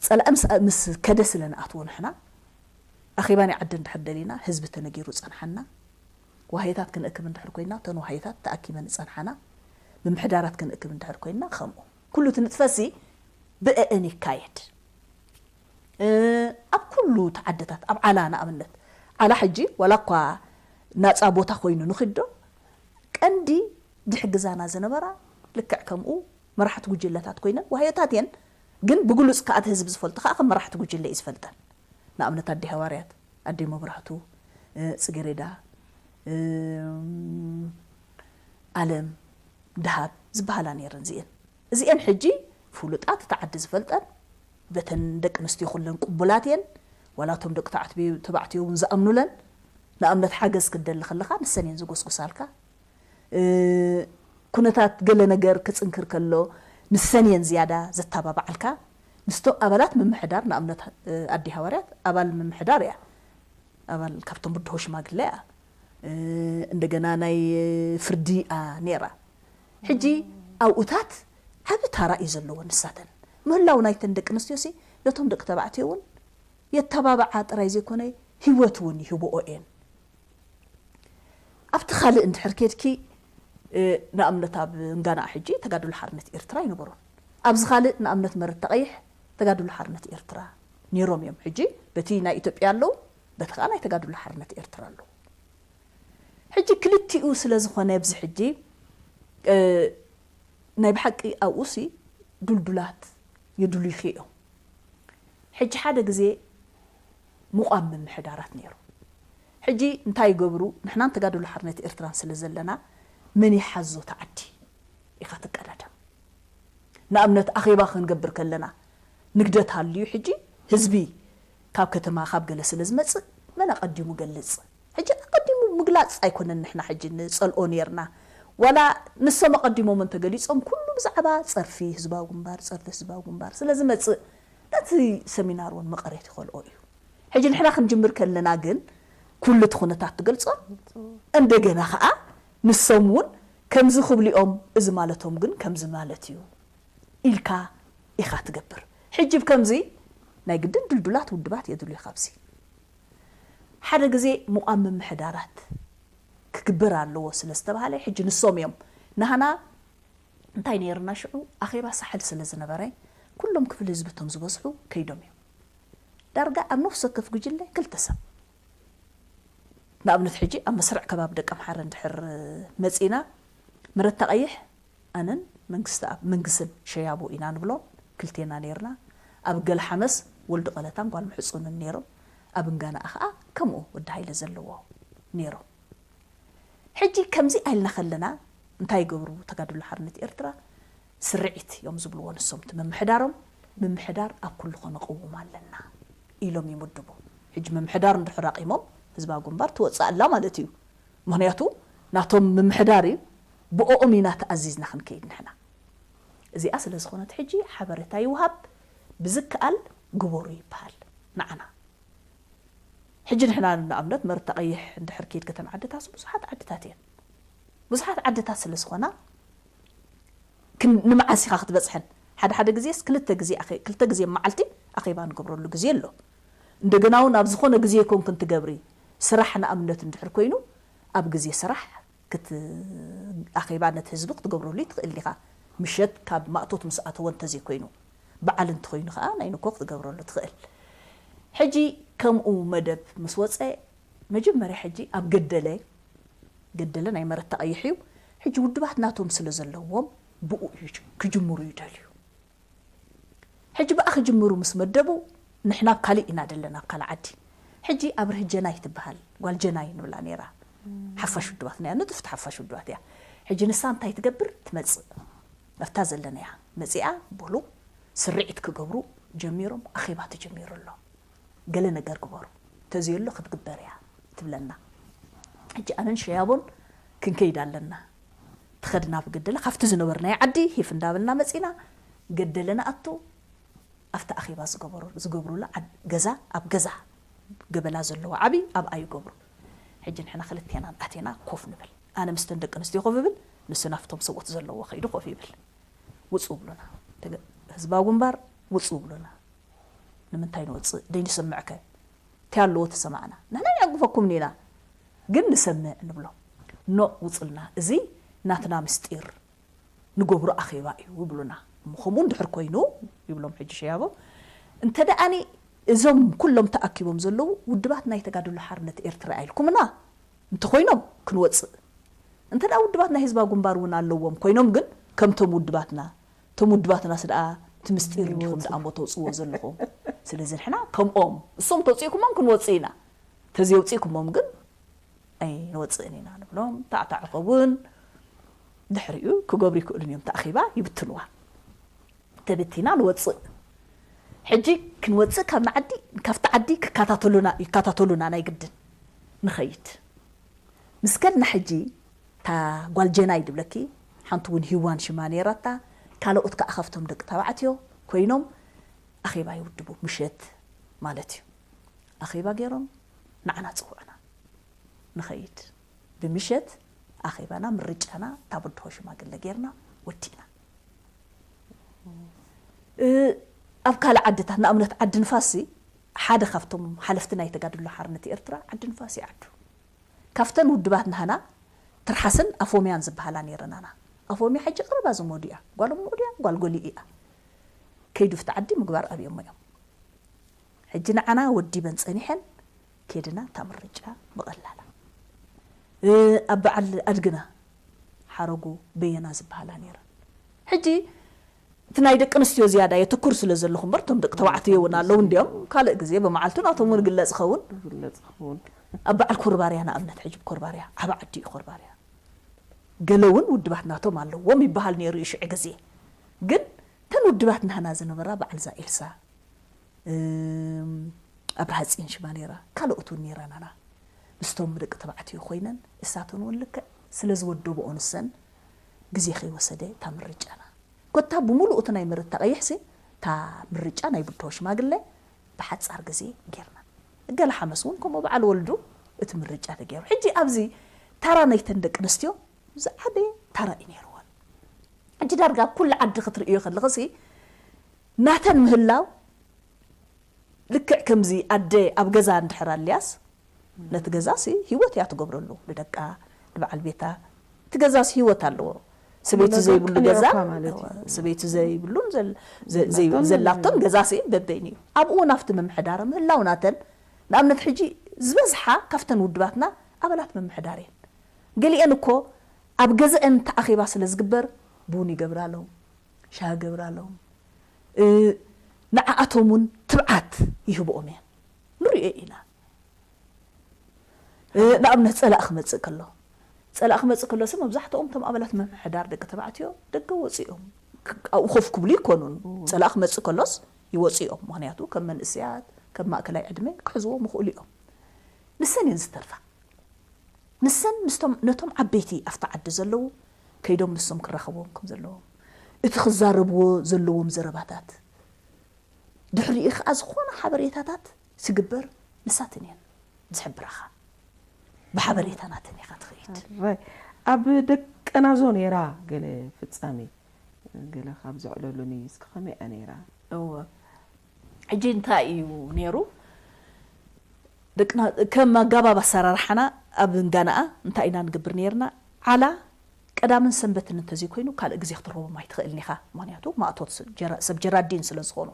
ጸላኢ ምስ ከደ ስለ ንኣትዎ ንሕና ኣኼባ ናይ ዓዲ እንድሕር ደሊና ህዝቢ ተነጊሩ ጸንሓና። ዋህየታት ክንእክብ እንድሕር ኮይና እተን ዋህየታት ተኣኪበን ይጸንሓና። ምምሕዳራት ክንእክብ እንድሕር ኮይና ከምኡ። ኩሉ እቲ ንጥፈሲ ብእእን ይካየድ። ኣብ ኩሉ ተዓድታት ኣብ ዓላ ንኣብነት ዓላ ሕጂ ዋላ እኳ ናፃ ቦታ ኮይኑ ንኽዶ ቀንዲ ድሕግዛና ዝነበራ ልክዕ ከምኡ መራሕቲ ጉጅለታት ኮይነን ዋህዮታት እየን። ግን ብግሉፅ ከኣ እቲ ህዝቢ ዝፈልጦ ከኣ ከም መራሕቲ ጉጅለ እዩ ዝፈልጠን። ንኣብነት ኣዲ ሃዋርያት፣ ኣዲ መብራህቱ፣ ጽጌሬዳ፣ ኣለም፣ ደሃብ ዝበሃላ ነይረን እዚኤን። እዚኤን ሕጂ ፍሉጣት እቲ ዓዲ ዝፈልጠን በተን ደቂ ኣንስትዮ ኩለን ቅቡላት እየን። ዋላ እቶም ደቂ ተባዕትዮ እውን ዝኣምኑለን። ንኣብነት ሓገዝ ክትደሊ ከለኻ ንሰን እየን ዝጎስጉሳልካ። ኩነታት ገለ ነገር ክጽንክር ከሎ ንሰን እየን ዝያዳ ዘተባብዓልካ። ምስቶም ኣባላት ምምሕዳር ንኣብነት ኣዲ ሃዋርያት ኣባል ምምሕዳር እያ። ኣባል ካብቶም ብድሆ ሽማግለ እያ። እንደገና ናይ ፍርዲ እያ ነይራ። ሕጂ ኣብኡታት ዓቢ ታራ እዩ ዘለዎ ንሳተን። ምህላው ናይተን ደቂ ኣንስትዮ ሲ ነቶም ደቂ ተባዕትዮ እውን የተባብዓ ጥራይ ዘይኮነ ህይወት እውን ይህብኦ እየን። ኣብቲ ካልእ እንድሕር ኬድኪ ንኣብነት ኣብ እንጋና ሕጂ ተጋድሎ ሓርነት ኤርትራ ኣይነበሩን። ኣብዚ ካልእ ንኣብነት መረት ተቐይሕ ተጋድሎ ሓርነት ኤርትራ ነይሮም እዮም። ሕጂ በቲ ናይ ኢትዮጵያ ኣለዉ፣ በቲ ከዓ ናይ ተጋድሎ ሓርነት ኤርትራ ኣለዉ። ሕጂ ክልቲኡ ስለ ዝኾነ ኣብዚ ሕጂ ናይ ብሓቂ ኣብኡሲ ድልዱላት የድልዩኺ እዮም። ሕጂ ሓደ ግዜ ምቋም ምምሕዳራት ነይሩ። ሕጂ እንታይ ይገብሩ? ንሕናን ተጋድሎ ሓርነት ኤርትራን ስለ ዘለና መን ይሓዞ ተዓዲ ኢኻ ትቀዳደም። ንኣብነት ኣኼባ ክንገብር ከለና ንግደት ሃልዩ ሕጂ ህዝቢ ካብ ከተማ ካብ ገለ ስለ ዝመጽእ መን ኣቐዲሙ ገልጽ? ሕጂ ኣቐዲሙ ምግላጽ ኣይኮነን ንሕና ሕጂ ንጸልኦ ነይርና። ዋላ ንሶም ኣቐዲሞም እንተገሊጾም ኩሉ ብዛዕባ ጸርፊ ህዝባዊ ግንባር፣ ጸርፊ ህዝባዊ ግንባር ስለ ዝመጽእ ነቲ ሰሚናር እውን መቐረት ይኸልኦ እዩ። ሕጂ ንሕና ክንጅምር ከለና ግን ኩሉ እቲ ኩነታት ትገልጾ። እንደገና ኸኣ ንሶም እውን ከምዚ ክብሊኦም እዚ ማለቶም ግን ከምዚ ማለት እዩ ኢልካ ኢኻ ትገብር። ሕጂ ብከምዚ ናይ ግድን ድልዱላት ውድባት የድልዩ። ካብዚ ሓደ ግዜ ምቋም ምምሕዳራት ክግበር ኣለዎ ስለ ዝተባሃለ ሕጂ ንሶም እዮም ናህና እንታይ ነይርና ሽዑ ኣኼባ ሳሕል ስለ ዝነበረ ኩሎም ክፍሊ ህዝቢ እቶም ዝበዝሑ ከይዶም እዮም። ዳርጋ ኣብ ነፍሲ ወከፍ ጉጅለ ክልተ ሰብ ንኣብነት ሕጂ ኣብ መስርዕ ከባቢ ደቂ ኣምሓረ እንድሕር መጺና ምረት ተቐይሕ ኣነን መንግስቲ ኣብ መንግስን ሸያቦ ኢና ንብሎ ክልቴና ነይርና። ኣብ ገለ ሓመስ ወልዲ ቀለታን ጓል ምሕፁንን ነይሮም። ኣብ እንጋናኣ ከዓ ከምኡ ወዲ ሃይለ ዘለዎ ነይሮም። ሕጂ ከምዚ ኣልና ከለና እንታይ ይገብሩ ተጋድሎ ሓርነት ኤርትራ? ስርዒት እዮም ዝብልዎ ንሶም እቲ ምምሕዳሮም። ምምሕዳር ኣብ ኩሉ ከነቕውም ኣለና ኢሎም ይምድቡ። ሕጂ ምምሕዳር እንድሕር ኣቂሞም ህዝባዊ ግንባር ትወፅእ ኣላ ማለት እዩ። ምክንያቱ ናቶም ምምሕዳር እዩ። ብኦኦም ኢና ተኣዚዝና ክንከይድ ንሕና። እዚኣ ስለ ዝኾነት ሕጂ ሓበሬታ ይውሃብ፣ ብዝከኣል ግበሩ ይበሃል ንዓና። ሕጂ ንሕና ንኣብነት መርታ ቀይሕ እንድሕር ከይድ ከተን ዓድታት ብዙሓት ዓድታት እየን። ብዙሓት ዓድታት ስለ ዝኾና ክን- ንመዓስ ኢኻ ክትበፅሐን? ሓደ ሓደ ግዜስ ክልተ ግዜ ኣኸ- ክልተ ግዜ መዓልቲ ኣኼባ ንገብረሉ ግዜ ኣሎ። እንደገና እውን ኣብ ዝኾነ ግዜ ይኮንክን ትገብሪ ስራሕ ንኣብነት እንድሕር ኮይኑ ኣብ ግዜ ስራሕ ክት ኣኼባ ነቲ ህዝቢ ክትገብረሉ ትኽእል ኢኻ። ምሸት ካብ ማእቶት ምስ ኣተወ እንተዘይኮይኑ በዓል እንተኾይኑ ከዓ ናይ ንኮ ክትገብረሉ ትኽእል። ሕጂ ከምኡ መደብ ምስ ወፀ መጀመርያ ሕጂ ኣብ ገደለ ገደለ ናይ መረት ተቐይሕ እዩ። ሕጂ ውድባት ናቶም ስለ ዘለዎም ብኡ እዩ ክጅምሩ ይደልዩ። ሕጂ ብኣ ክጅምሩ ምስ መደቡ ንሕና ኣብ ካሊእ ኢና ዘለና ኣብ ካልእ ዓዲ። ሕጂ ኣብርህ ጀናይ ትበሃል ጓል ጀናይ ንብላ ነይራ። ሓፋሽ ውድባት ነያ ንጥፍቲ ሓፋሽ ውድባት እያ። ሕጂ ንሳ እንታይ ትገብር ትመፅእ ኣብታ ዘለናያ መፂኣ በሉ ስርዒት ክገብሩ ጀሚሮም ኣኼባ ተጀሚሩ ኣሎ። ገለ ነገር ግበሩ፣ ተዘየሎ ክትግበር እያ ትብለና። ሕጂ ኣነን ሸያቦን ክንከይድ ኣለና። ትኸድና ብገደለ ካብቲ ዝነበርናዮ ዓዲ ሂፍ እንዳበልና መጺና፣ ገደለ ንኣቱ። ኣብቲ ኣኼባ ዝገበሩ ዝገብሩላ ዓድ- ገዛ ኣብ ገዛ ገበላ ዘለዎ ዓቢ ኣብኣ ይገብሩ። ሕጂ ንሕና ክልቴና ኣቴና ኮፍ ንብል። ኣነ ምስተን ደቂ ኣንስትዮ ኮፍ ይብል፣ ንሱ ናፍቶም ሰብኡት ዘለዎ ከይዱ ኮፍ ይብል። ውጹ ብሉና። ተገ- ህዝባዊ ግንባር ውጹ ብሉና። ንምንታይ ንወጽእ ደይንሰምዕከ? እንታይ ኣለዎ ተሰማዕና? ንሕና ንዕግፈኩም ኢና፣ ግን ንሰምዕ ንብሎ። ኖ ውጹልና፣ እዚ ናትና ምስጢር ንገብሮ ኣኼባ እዩ ይብሉና። እሞ ከምኡ እንድሕር ኮይኑ ይብሎም ሕጂ ሸያቦ፣ እንተ ደኣኒ እዞም ኩሎም ተኣኪቦም ዘለዉ ውድባት ናይ ተጋድሎ ሓርነት ኤርትራ ኢልኩምና እንተኾይኖም ክንወጽእ፣ እንተ ደኣ ውድባት ናይ ህዝባዊ ግንባር እውን ኣለዎም ኮይኖም ግን ከምቶም ውድባትና እቶም ውድባትናስ ደኣ እቲ ምስጢር እንዲኹም ደኣ እሞ ተውፅዎ ዘለኹም። ስለዚ ንሕና ከምኦም እሶም ተውፅእኩሞም ክንወፅእ ኢና፣ ተዘየውፅእኩሞም ግን ኣይንወፅእን ኢና ንብሎም። ታዕታዕኸቡን ድሕሪኡ ክገብሩ ይክእሉን እዮም። ተኣኺባ ይብትንዋ። ተበቲና ንወፅእ። ሕጂ ክንወፅእ ካብ ንዓዲ ካብቲ ዓዲ ክከታተሉና ይከታተሉና ናይ ግድን ንኸይድ። ምስ ከድና ሕጂ እታ ጓል ጀናይ ድብለኪ ሓንቲ እውን ሂዋን ሽማ ነይራታ። ካልኦት ከዓ ካብቶም ደቂ ተባዕትዮ ኮይኖም ኣኼባ ይውድቡ ምሸት ማለት እዩ። ኣኼባ ገይሮም ንዓና ፅውዑና ንኸይድ። ብምሸት ኣኼባና ምርጫና እታ ብድሆ ሽማግለ ገይርና ወዲእና። ኣብ ካልእ ዓድታት ንኣብነት ዓዲ ንፋሲ ሓደ ካብቶም ሓለፍቲ ናይ ተጋድሎ ሓርነት ኤርትራ ዓዲ ንፋሲ ዓዱ ካብተን ውድባት ናህና ትርሓስን ኣፎምያን ዝበሃላ ነይረናና። ኣፎምያ ሕጂ ቅርባ ዝሞዱ እያ። ጓል እሞ ድያ ጓል ጎሊ እያ። ከይዱ ፍቲ ዓዲ ምግባር ኣብዮሞ እዮም። ሕጂ ንዓና ወዲበን ጸኒሐን ኬድና እታ ምርጫ ብቐላላ ኣብ በዓል ኣድግና ሓረጉ በየና ዝበሃላ ነይረን። ሕጂ እቲ ናይ ደቂ ኣንስትዮ ዝያዳ የትኩር ስለ ዘለኹ እምበር እቶም ደቂ ተባዕትዮ እውን ኣለዉ እንዲኦም ካልእ ግዜ ብመዓልቱ ናቶም እውን ግለጽ ኸውን። ኣብ በዓል ኮርባርያ ንኣብነት ሕጂ ኮርባርያ ዓብ ዓዲ እዩ ኮርባርያ ገለ እውን ውድባት ናቶም ኣለዎም ይበሃል ነይሩ እዩ ሽዑ ግዜ። ግን እተን ውድባት ናህና ዝነበራ በዓል እዛ ኤልሳ ኣብርሃ ጽዮን ሽማ ነይራ ካልኦት እውን ነይረናና ምስቶም ደቂ ተባዕትዮ ኮይነን እሳተን እውን ልክዕ ስለ ዝወደብኦ ንሰን ግዜ ከይወሰደ እታ ምርጫና ኮታ ብምሉኡ እቲ ናይ መረታ ቀይሕሲ እታ ምርጫ ናይ ብድሆ ሽማግለ ብሓጻር ግዜ ጌርና። ገለ ሓመስ እውን ከምኡ በዓል ወልዱ እቲ ምርጫ ተገይሩ። ሕጂ ኣብዚ ታራ ናይተን ደቂ ኣንስትዮ ዝዓበየ ታራ እዩ ነይርወን። ሕጂ ዳርጋ ኩሉ ዓዲ ክትርእዮ ከለኽሲ ናተን ምህላው ልክዕ ከምዚ ኣደ ኣብ ገዛ እንድሕር ኣልያስ ነቲ ገዛሲ ህይወት እያ ትገብረሉ ንደቃ ንበዓል ቤታ እቲ ገዛሲ ህይወት ኣለዎ። ሰበይቲ ዘይብሉ ገዛ ሰበይቲ ዘይብሉን ዘላቶን ገዛሲ በበይን እዩ። ኣብኡ እውን ኣብቲ ምምሕዳር ምህላው ናተን ንኣብነት ሕጂ ዝበዝሓ ካብተን ውድባትና ኣባላት ምምሕዳር እየን። ገሊአን እኮ ኣብ ገዘአን ተኣኺባ ስለ ዝግበር ቡን ይገብራሎም፣ ሻሂ ይገብራሎም፣ ንዓኣቶም እውን ትብዓት ይህብኦም እየን። ንሪኦ ኢና። ንኣብነት ጸላእ ክመጽእ ከሎ ጸላእ ክመጽእ ከሎ ሲ መብዛሕትኦም እቶም ኣባላት ምምሕዳር ደቂ ተባዕትዮ ደገ ወጺኦም ኣብኡ ኮፍ ክብሉ ይኮኑን ጸላእ ክመጽእ ከሎስ ይወጹ እዮም። ምክንያቱ ከም መንእስያት ከም ማእከላይ ዕድመ ክሕዝዎም ይኽእሉ እዮም። ንሰን እየን ዝተርፋ። ንሰን ምስቶም ነቶም ዓበይቲ ኣብቲ ዓዲ ዘለዉ ከይዶም ንሶም ክራኸብዎም ከም ዘለዎም እቲ ክዛረብዎ ዘለዎም ዘረባታት ድሕሪኡ ከዓ ዝኾነ ሓበሬታታት ስግበር ንሳተን እየን ዝሕብራኻ። ብሓበሬታ ናተን ኢኻ ትኸይድ። ሕራይ ኣብ ደቀናዞ ነይራ ገለ ፍጻሜ ገለ ካብ ዘዕለሉኒ እስኪ ከመይ እያ ነይራ? እወ ሕጂ እንታይ እዩ ነይሩ? ደቅና ከም ኣጋባብ ኣሰራርሓና ኣብ እንጋንኣ እንታይ ኢና ንገብር ነይርና? ዓላ ቀዳምን ሰንበትን እንተዘይኮይኑ ካልእ ግዜ ክትረኽቦም ኣይትኽእልን ኢኻ። ምኽንያቱ ማእቶት ሰብ ጀራዲን ስለ ዝኾኑ።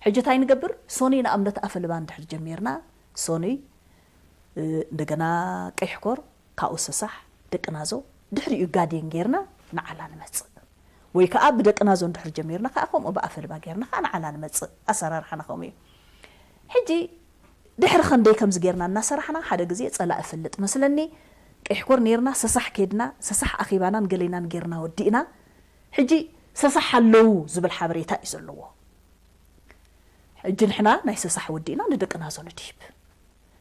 ሕጂ እንታይ ንገብር? ሶኑይ ንኣብነት ኣፈልባ እንድሕር ጀሚርና ሶኑይ እንደገና ቀይሕኮር ካብኡ ሰሳሕ ደቂ ናዞ ድሕሪኡ ጋዴን ጌርና ንዓላ ንመጽእ ወይ ከዓ ብደቂ ናዞ እንድሕር ጀሚርና ከዓ ከምኡ ብኣፈልባ ጌርና ከዓ ንዓላ ንመጽእ ኣሰራርሓና ከምኡ እዩ ሕጂ ድሕሪ ኸንደይ ከምዚ ጌርና እናሰራሕና ሓደ ግዜ ጸላእ እፈልጥ መስለኒ ቀይሕኮር ኔርና ሰሳሕ ኬድና ሰሳሕ ኣኺባናን ገሌናን ጌርና ወዲእና ሕጂ ሰሳሕ ኣለዉ ዝብል ሓበሬታ እዩ ዘለዎ ሕጂ ንሕና ናይ ሰሳሕ ወዲእና ንደቂ ናዞ ንድሂብ።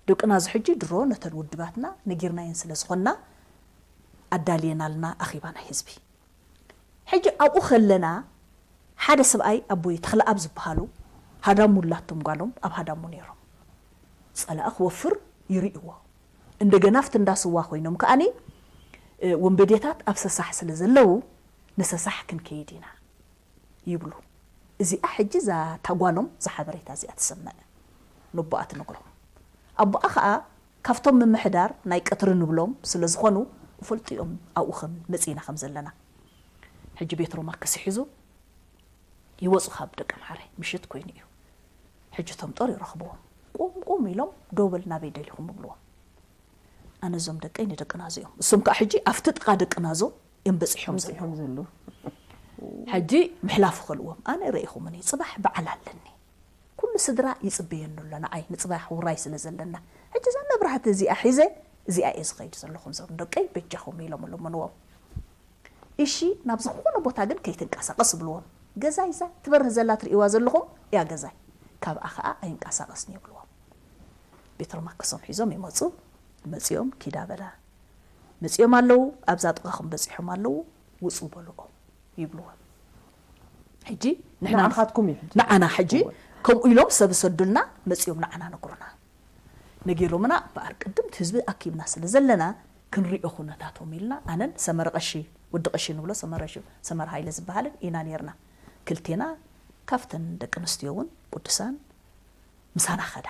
ደቂ ናዞ ሕጂ ድሮ ነተን ውድባትና ነጊርናየን ስለ ዝኾንና ኣዳልየናልና ኣኺባ ናይ ህዝቢ። ሕጂ ኣብኡ ከለና ሓደ ሰብኣይ ኣቦይ ተኽለኣብ ዝበሃሉ ሃዳሙ ላቶም ጓሎም ኣብ ሃዳሙ ነይሮም። ጸላኢ ክወፍር ይርእይዎ። እንደገና ኣብቲ እንዳስዋ ኮይኖም ከኣኒ፣ እ፣ ወንበዴታት ኣብ ሰሳሕ ስለ ዘለዉ ንሰሳሕ ክንከይድ ኢና ይብሉ። እዚኣ ሕጂ እዛ ታጓሎም ዝሓበሬታ እዚኣ ትሰምዕ። ነቦኣ ትነግሮም። ኣቦኣ ኸኣ ካብቶም ምምሕዳር ናይ ቀትሪ ንብሎም ስለ ዝኾኑ እፈልጡ እዮም ኣብኡ ከም መጺእና ከም ዘለና። ሕጂ ቤት ሮማ ክሲ ሒዙ ይወጹ ካብ ደቂ ኣምሓራይ ምሽት ኮይኑ እዩ። ሕጂ እቶም ጦር ይረኽብዎም። ቁም ቁም ኢሎም ደው በል ናበይ ደሊኹም ይብልዎም። ኣነ እዞም ደቀይ ንደቂ ናዞ እዮም። እሶም ከዓ ሕጂ ኣብቲ ጥቓ ደቂ ናዞ እዮም በጺሖም ዘለዉ። በጺሖም ዘለዉ። ሕጂ ምሕላፍ ይኸልዎም። ኣነ ርኢኹምኒ፣ ጽባሕ በዓል ኣለኒ። ኩሉ ስድራ ይጽበየኒ ኣሎ ንዓይ፣ ንጽባሕ ውራይ ስለ ዘለና። ሕጂ እዛ መብራህቲ እዚኣ ሒዘ፣ እዚኣ እየ ዝኸይድ ዘለኹ፣ እዞም ደቀይ በጃኹም ኢሎም ኣለመንዎም። እሺ፣ ናብ ዝኾነ ቦታ ግን ከይትንቀሳቐስ ይብልዎም። ገዛይ እዛ ትበርህ ዘላ ትርእይዋ ዘለኹም እያ ገዛይ። ካብኣ ኸኣ ኣይንቀሳቐስን ይብልዎም። ቤት ሮማ ክሶም ሒዞም ይመጹ። መጺኦም ኪዳ በላ። መጺኦም ኣለዉ፣ ኣብዛ ጥቓኹም በጺሖም ኣለዉ፣ ውጹ በልኦም ይብልዎም። ሕጂ ንሕና ንዓኻትኩም እዩ። ንዓና ሕጂ እወ። ከምኡ ኢሎም ሰብ ሰዱልና፣ መጺኦም ንዓና ነግሩና። ነጊሮምና እምበኣር ቅድምቲ ህዝቢ ኣኪብና ስለ ዘለና ክንሪኦ ኩነታቶም ኢልና ኣነን ሰመረ ቀሺ፣ ወዲ ቀሺ ንብሎ ሰመረ ሽ-፣ ሰመረ ሃይለ ዝበሃልን ኢና ኔርና። ክልቴና ካብተን ደቂ ኣንስትዮ እውን ቅዱሳን ምሳና ኸዳ።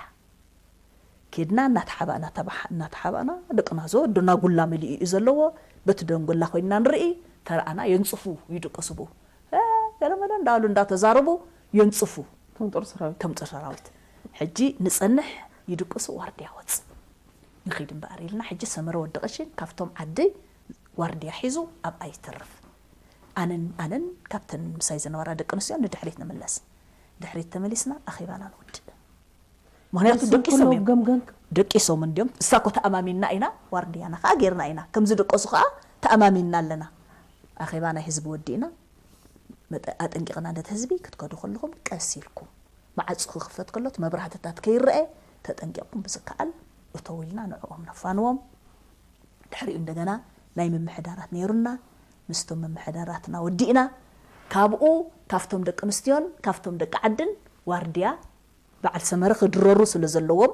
ኬድና እናተሓባእና ተባሕ-፣ እናተሓባእና ደቂ ናዞ ኣዶና ጉላ መሊኡ እዩ ዘለዎ። በቲ ደንጎላ ኮይንና ንርኢ፣ ተረኣና የንጽፉ ይድቅሱ ብኡ። እ፣ ገለመለ እንዳበሉ እንዳተዛረቡ የንጽፉ። እቶም ጦር ሰራዊት። እቶም ጦር ሰራዊት። ሕጂ ንጸንሕ ይድቅሱ ዋርድያ ወጽእ። ንኺድ እምበኣር ኢልና ሕጂ ሰመረ ወዲ ቀሺ ካብቶም ዓዲ ዋርድያ ሒዙ ኣብኣ ይተርፍ። ኣነን፣ ኣነን ካብተን ምሳይ ዝነበራ ደቂ ኣንስትዮ ንድሕሪት ንምለስ። ድሕሪት ተመሊስና ኣኼባና ንውድእ። ምኽንያቱ ደቂሶም እዮም። ገምገም። ደቂሶም እንዲዮም። እሳ እኮ ተኣማሚንና ኢና፣ ዋርድያና ከዓ ጌርና ኢና። ከም ዝደቀሱ ከዓ ተኣማሚንና ኣለና። ኣኼባ ናይ ህዝቢ ወዲእና፣ መጠ-፣ ኣጠንቂቕና ነቲ ህዝቢ ክትከዱ ከለኹም ቀስ ኢልኩም። መዓጹ ክኽፈት ከሎ እቲ መብራህትታት ከይረአ ተጠንቂቕኩም ብዝከኣል እተው ኢልና ንዕኦም ነፋንዎም። ድሕሪኡ እንደገና ናይ ምምሕዳራት ነይሩና፣ ምስቶም ምምሕዳራትና ወዲእና። ካብኡ ካብቶም ደቂ ኣንስትዮን ካብቶም ደቂ ዓድን ዋርድያ በዓል ሰመረ ክድረሩ ስለ ዘለዎም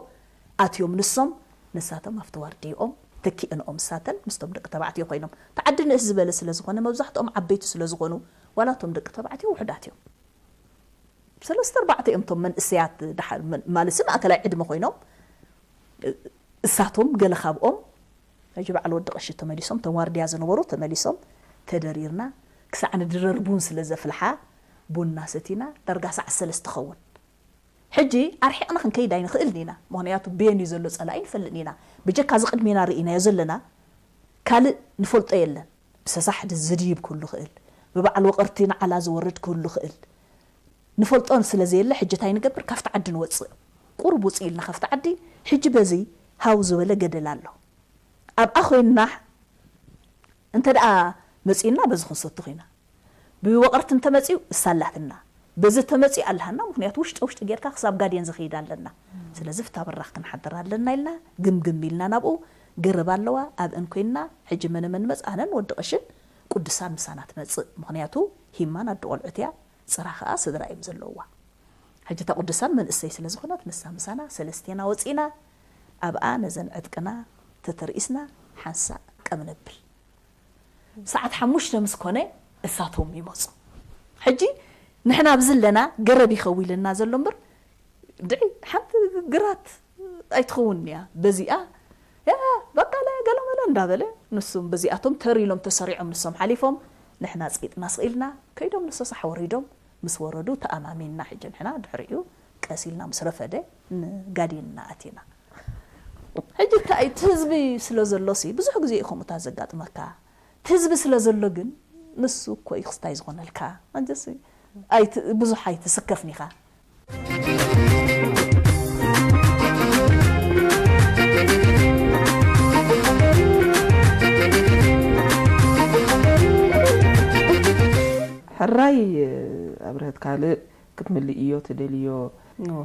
ኣትዮም ንሶም፣ ንሳቶም ኣብቲ ዋርድይኦም ተኪእንኦም ንሳተን ምስቶም ደቂ ተባዕትዮ ኮይኖም። እቲ ዓዲ ንእስ ዝበለ ስለ ዝኾነ መብዛሕትኦም ዓበይቲ ስለ ዝኾኑ ዋላ እቶም ደቂ ተባዕትዮ ውሑዳት እዮም። ሰለስተ ኣርባዕተ እዮም እቶም መንእሰያት ደሓር መን-፣ ማለት ማእከላይ ዕድመ ኮይኖም፣ እ-፣ እሳቶም ገለ ካብኦም፣ ሕጂ በዓል ወዲ ቀሺ ተመሊሶም፣ እቶም ዋርድያ ዝነበሩ ተመሊሶም፣ ተደሪርና፣ ክሳዕ ንድረር ቡን ስለ ዘፍልሓ፣ ቡንና ሰቲና፣ ዳርጋ ሰዓት ሰለስተ ኸውን። ሕጂ ኣርሒቕና ክንከይድ ኣይንኽእልን ኢና፣ ምኽንያቱ በየን እዩ ዘሎ ጸላኢ ኣይንፈልጥን ኢና። ብጀካ እዚ ቅድሜና ርኢናዮ ዘለና፣ ካልእ ንፈልጦ የለን። ብሰሳሕ ድ-፣ ዝድይብ ክህሉ ይኽእል፣ ብበዓል ወቐርቲ ንዓላ ዝወርድ ክህሉ ይኽእል። ንፈልጦን ስለ ዘየለ፣ ሕጂ እንታይ ንገብር? ካብቲ ዓዲ ንወጽእ። ቁሩብ ውጽእ ኢልና ካብቲ ዓዲ፣ ሕጂ በዚ ሃው ዝበለ ገደል ኣሎ። ኣብኣ ኮይንና እንተ ደኣ መጺእና በዚ ክንሰትኽ ኢና። ብወቐርቲ እንተመጺኡ እሳ ኣላትና። በዚ ተመጺኡ ኣለሃና፣ ምኽንያቱ ውሽጢ ውሽጢ ጌርካ ክሳብ ጋድየን ዝኸይድ ኣለና። ስለዚ ፍታ በራኽ ክንሓድር ኣለና ኢልና፣ ግምግም ኢልና ናብኡ፣ ገረብ ኣለዋ፣ ኣብእን ኮይንና፣ ሕጂ መነ መን መጽእ? ኣነን ወዲ ቀሽን ቅዱሳን ምሳና ትመጽእ። ምኽንያቱ ሂማን ኣደ ቆልዑት እያ፣ ጽራ ኸኣ ስድራ እዮም ዘለውዋ። ሕጂ እታ ቅዱሳን መንእሰይ ስለ ዝኾነት፣ ንሳ ምሳና ሰለስቴና ወጺእና፣ ኣብኣ ነዘን ዕጥቅና ተተርኢስና፣ ሓንሳእ ቀም ነብል። ሰዓት ሓሙሽተ ምስ ኮነ እሳቶም ይመጹ። ሕጂ ንሕና ኣብዚ ኣለና፣ ገረብ ይኸው ኢለና ዘሎ እምበር፣ ድዒ ሓንቲ ግራት ኣይትኸውን እያ። በዚኣ፣ "ያ፣ በቃለ፣ ገለመለ" እንዳበለ፣ ንሱም በዚኣቶም ተር ኢሎም ተሰሪዖም፣ ንሶም ሓሊፎም፣ ንሕና ጺጥና ስቕ ኢልና፣ ከይዶም ንሰሳሕ ወሪዶም፣ ምስ ወረዱ ተኣማሚንና፣ ሕጂ ንሕና ድሕሪኡ ቀስ ኢልና ምስ ረፈደ ንጋድየንና ኣቲና። ሕጂ እንታይ እቲ ህዝቢ ስለ ዘሎሲ ብዙሕ ግዜ እዩ ከምኡታት ዘጋጥመካ። እቲ ህዝቢ ስለ ዘሎ ግን ንሱ እኮ እዩ ክስታይ ዝኾነልካ። ኣንጀስ ኣይት-፣ ብዙሕ ኣይትስከፍን ኢኻ። ሕራይ ኣብርሀት ካልእ ክትምልእዮ ትደልዮ እዎ።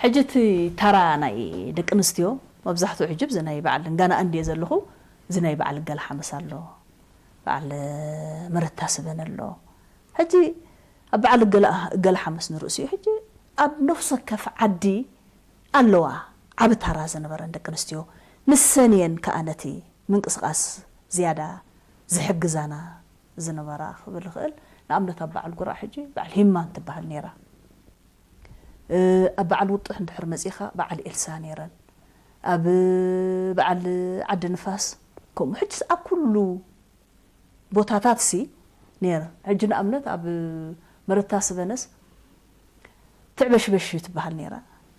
ሕጂ እቲ ተራ ናይ ደቂ ኣንስትዮ መብዛሕትኡ ሕጂ እዚ ናይ በዓል ጋና እንድየ ዘለኹ፣ እዚ ናይ በዓል ገለ ሓመስ ኣሎ፣ በዓል መረታ ስበን ኣሎ። ሕጂ ኣብ በዓል ገለ ገለ ሓመስ ንርእስዩ ሕጂ ኣብ ነፍሲ ወከፍ ዓዲ ኣለዋ ዓቢ ታራ ዝነበረን ደቂ ኣንስትዮ ንሰን እየን ከኣ ነቲ ምንቅስቓስ ዝያዳ ዝሕግዛና ዝነበራ ክብል ይኽእል። ንኣብነት ኣብ በዓል ጉራዕ ሕጂ በዓል ሂማን ትበሃል ነይራ። ኣብ በዓል ውጡሕ እንድሕር መጺኻ በዓል ኤልሳ ነይረን። ኣብ በዓል ዓዲ ንፋስ ከምኡ። ሕጅስ ኣብ ኩሉ ቦታታት ሲ ነይረ። ሕጂ ንኣብነት ኣብ መረታ ስበነስ ትዕበሽበሽ ትበሃል ነይራ።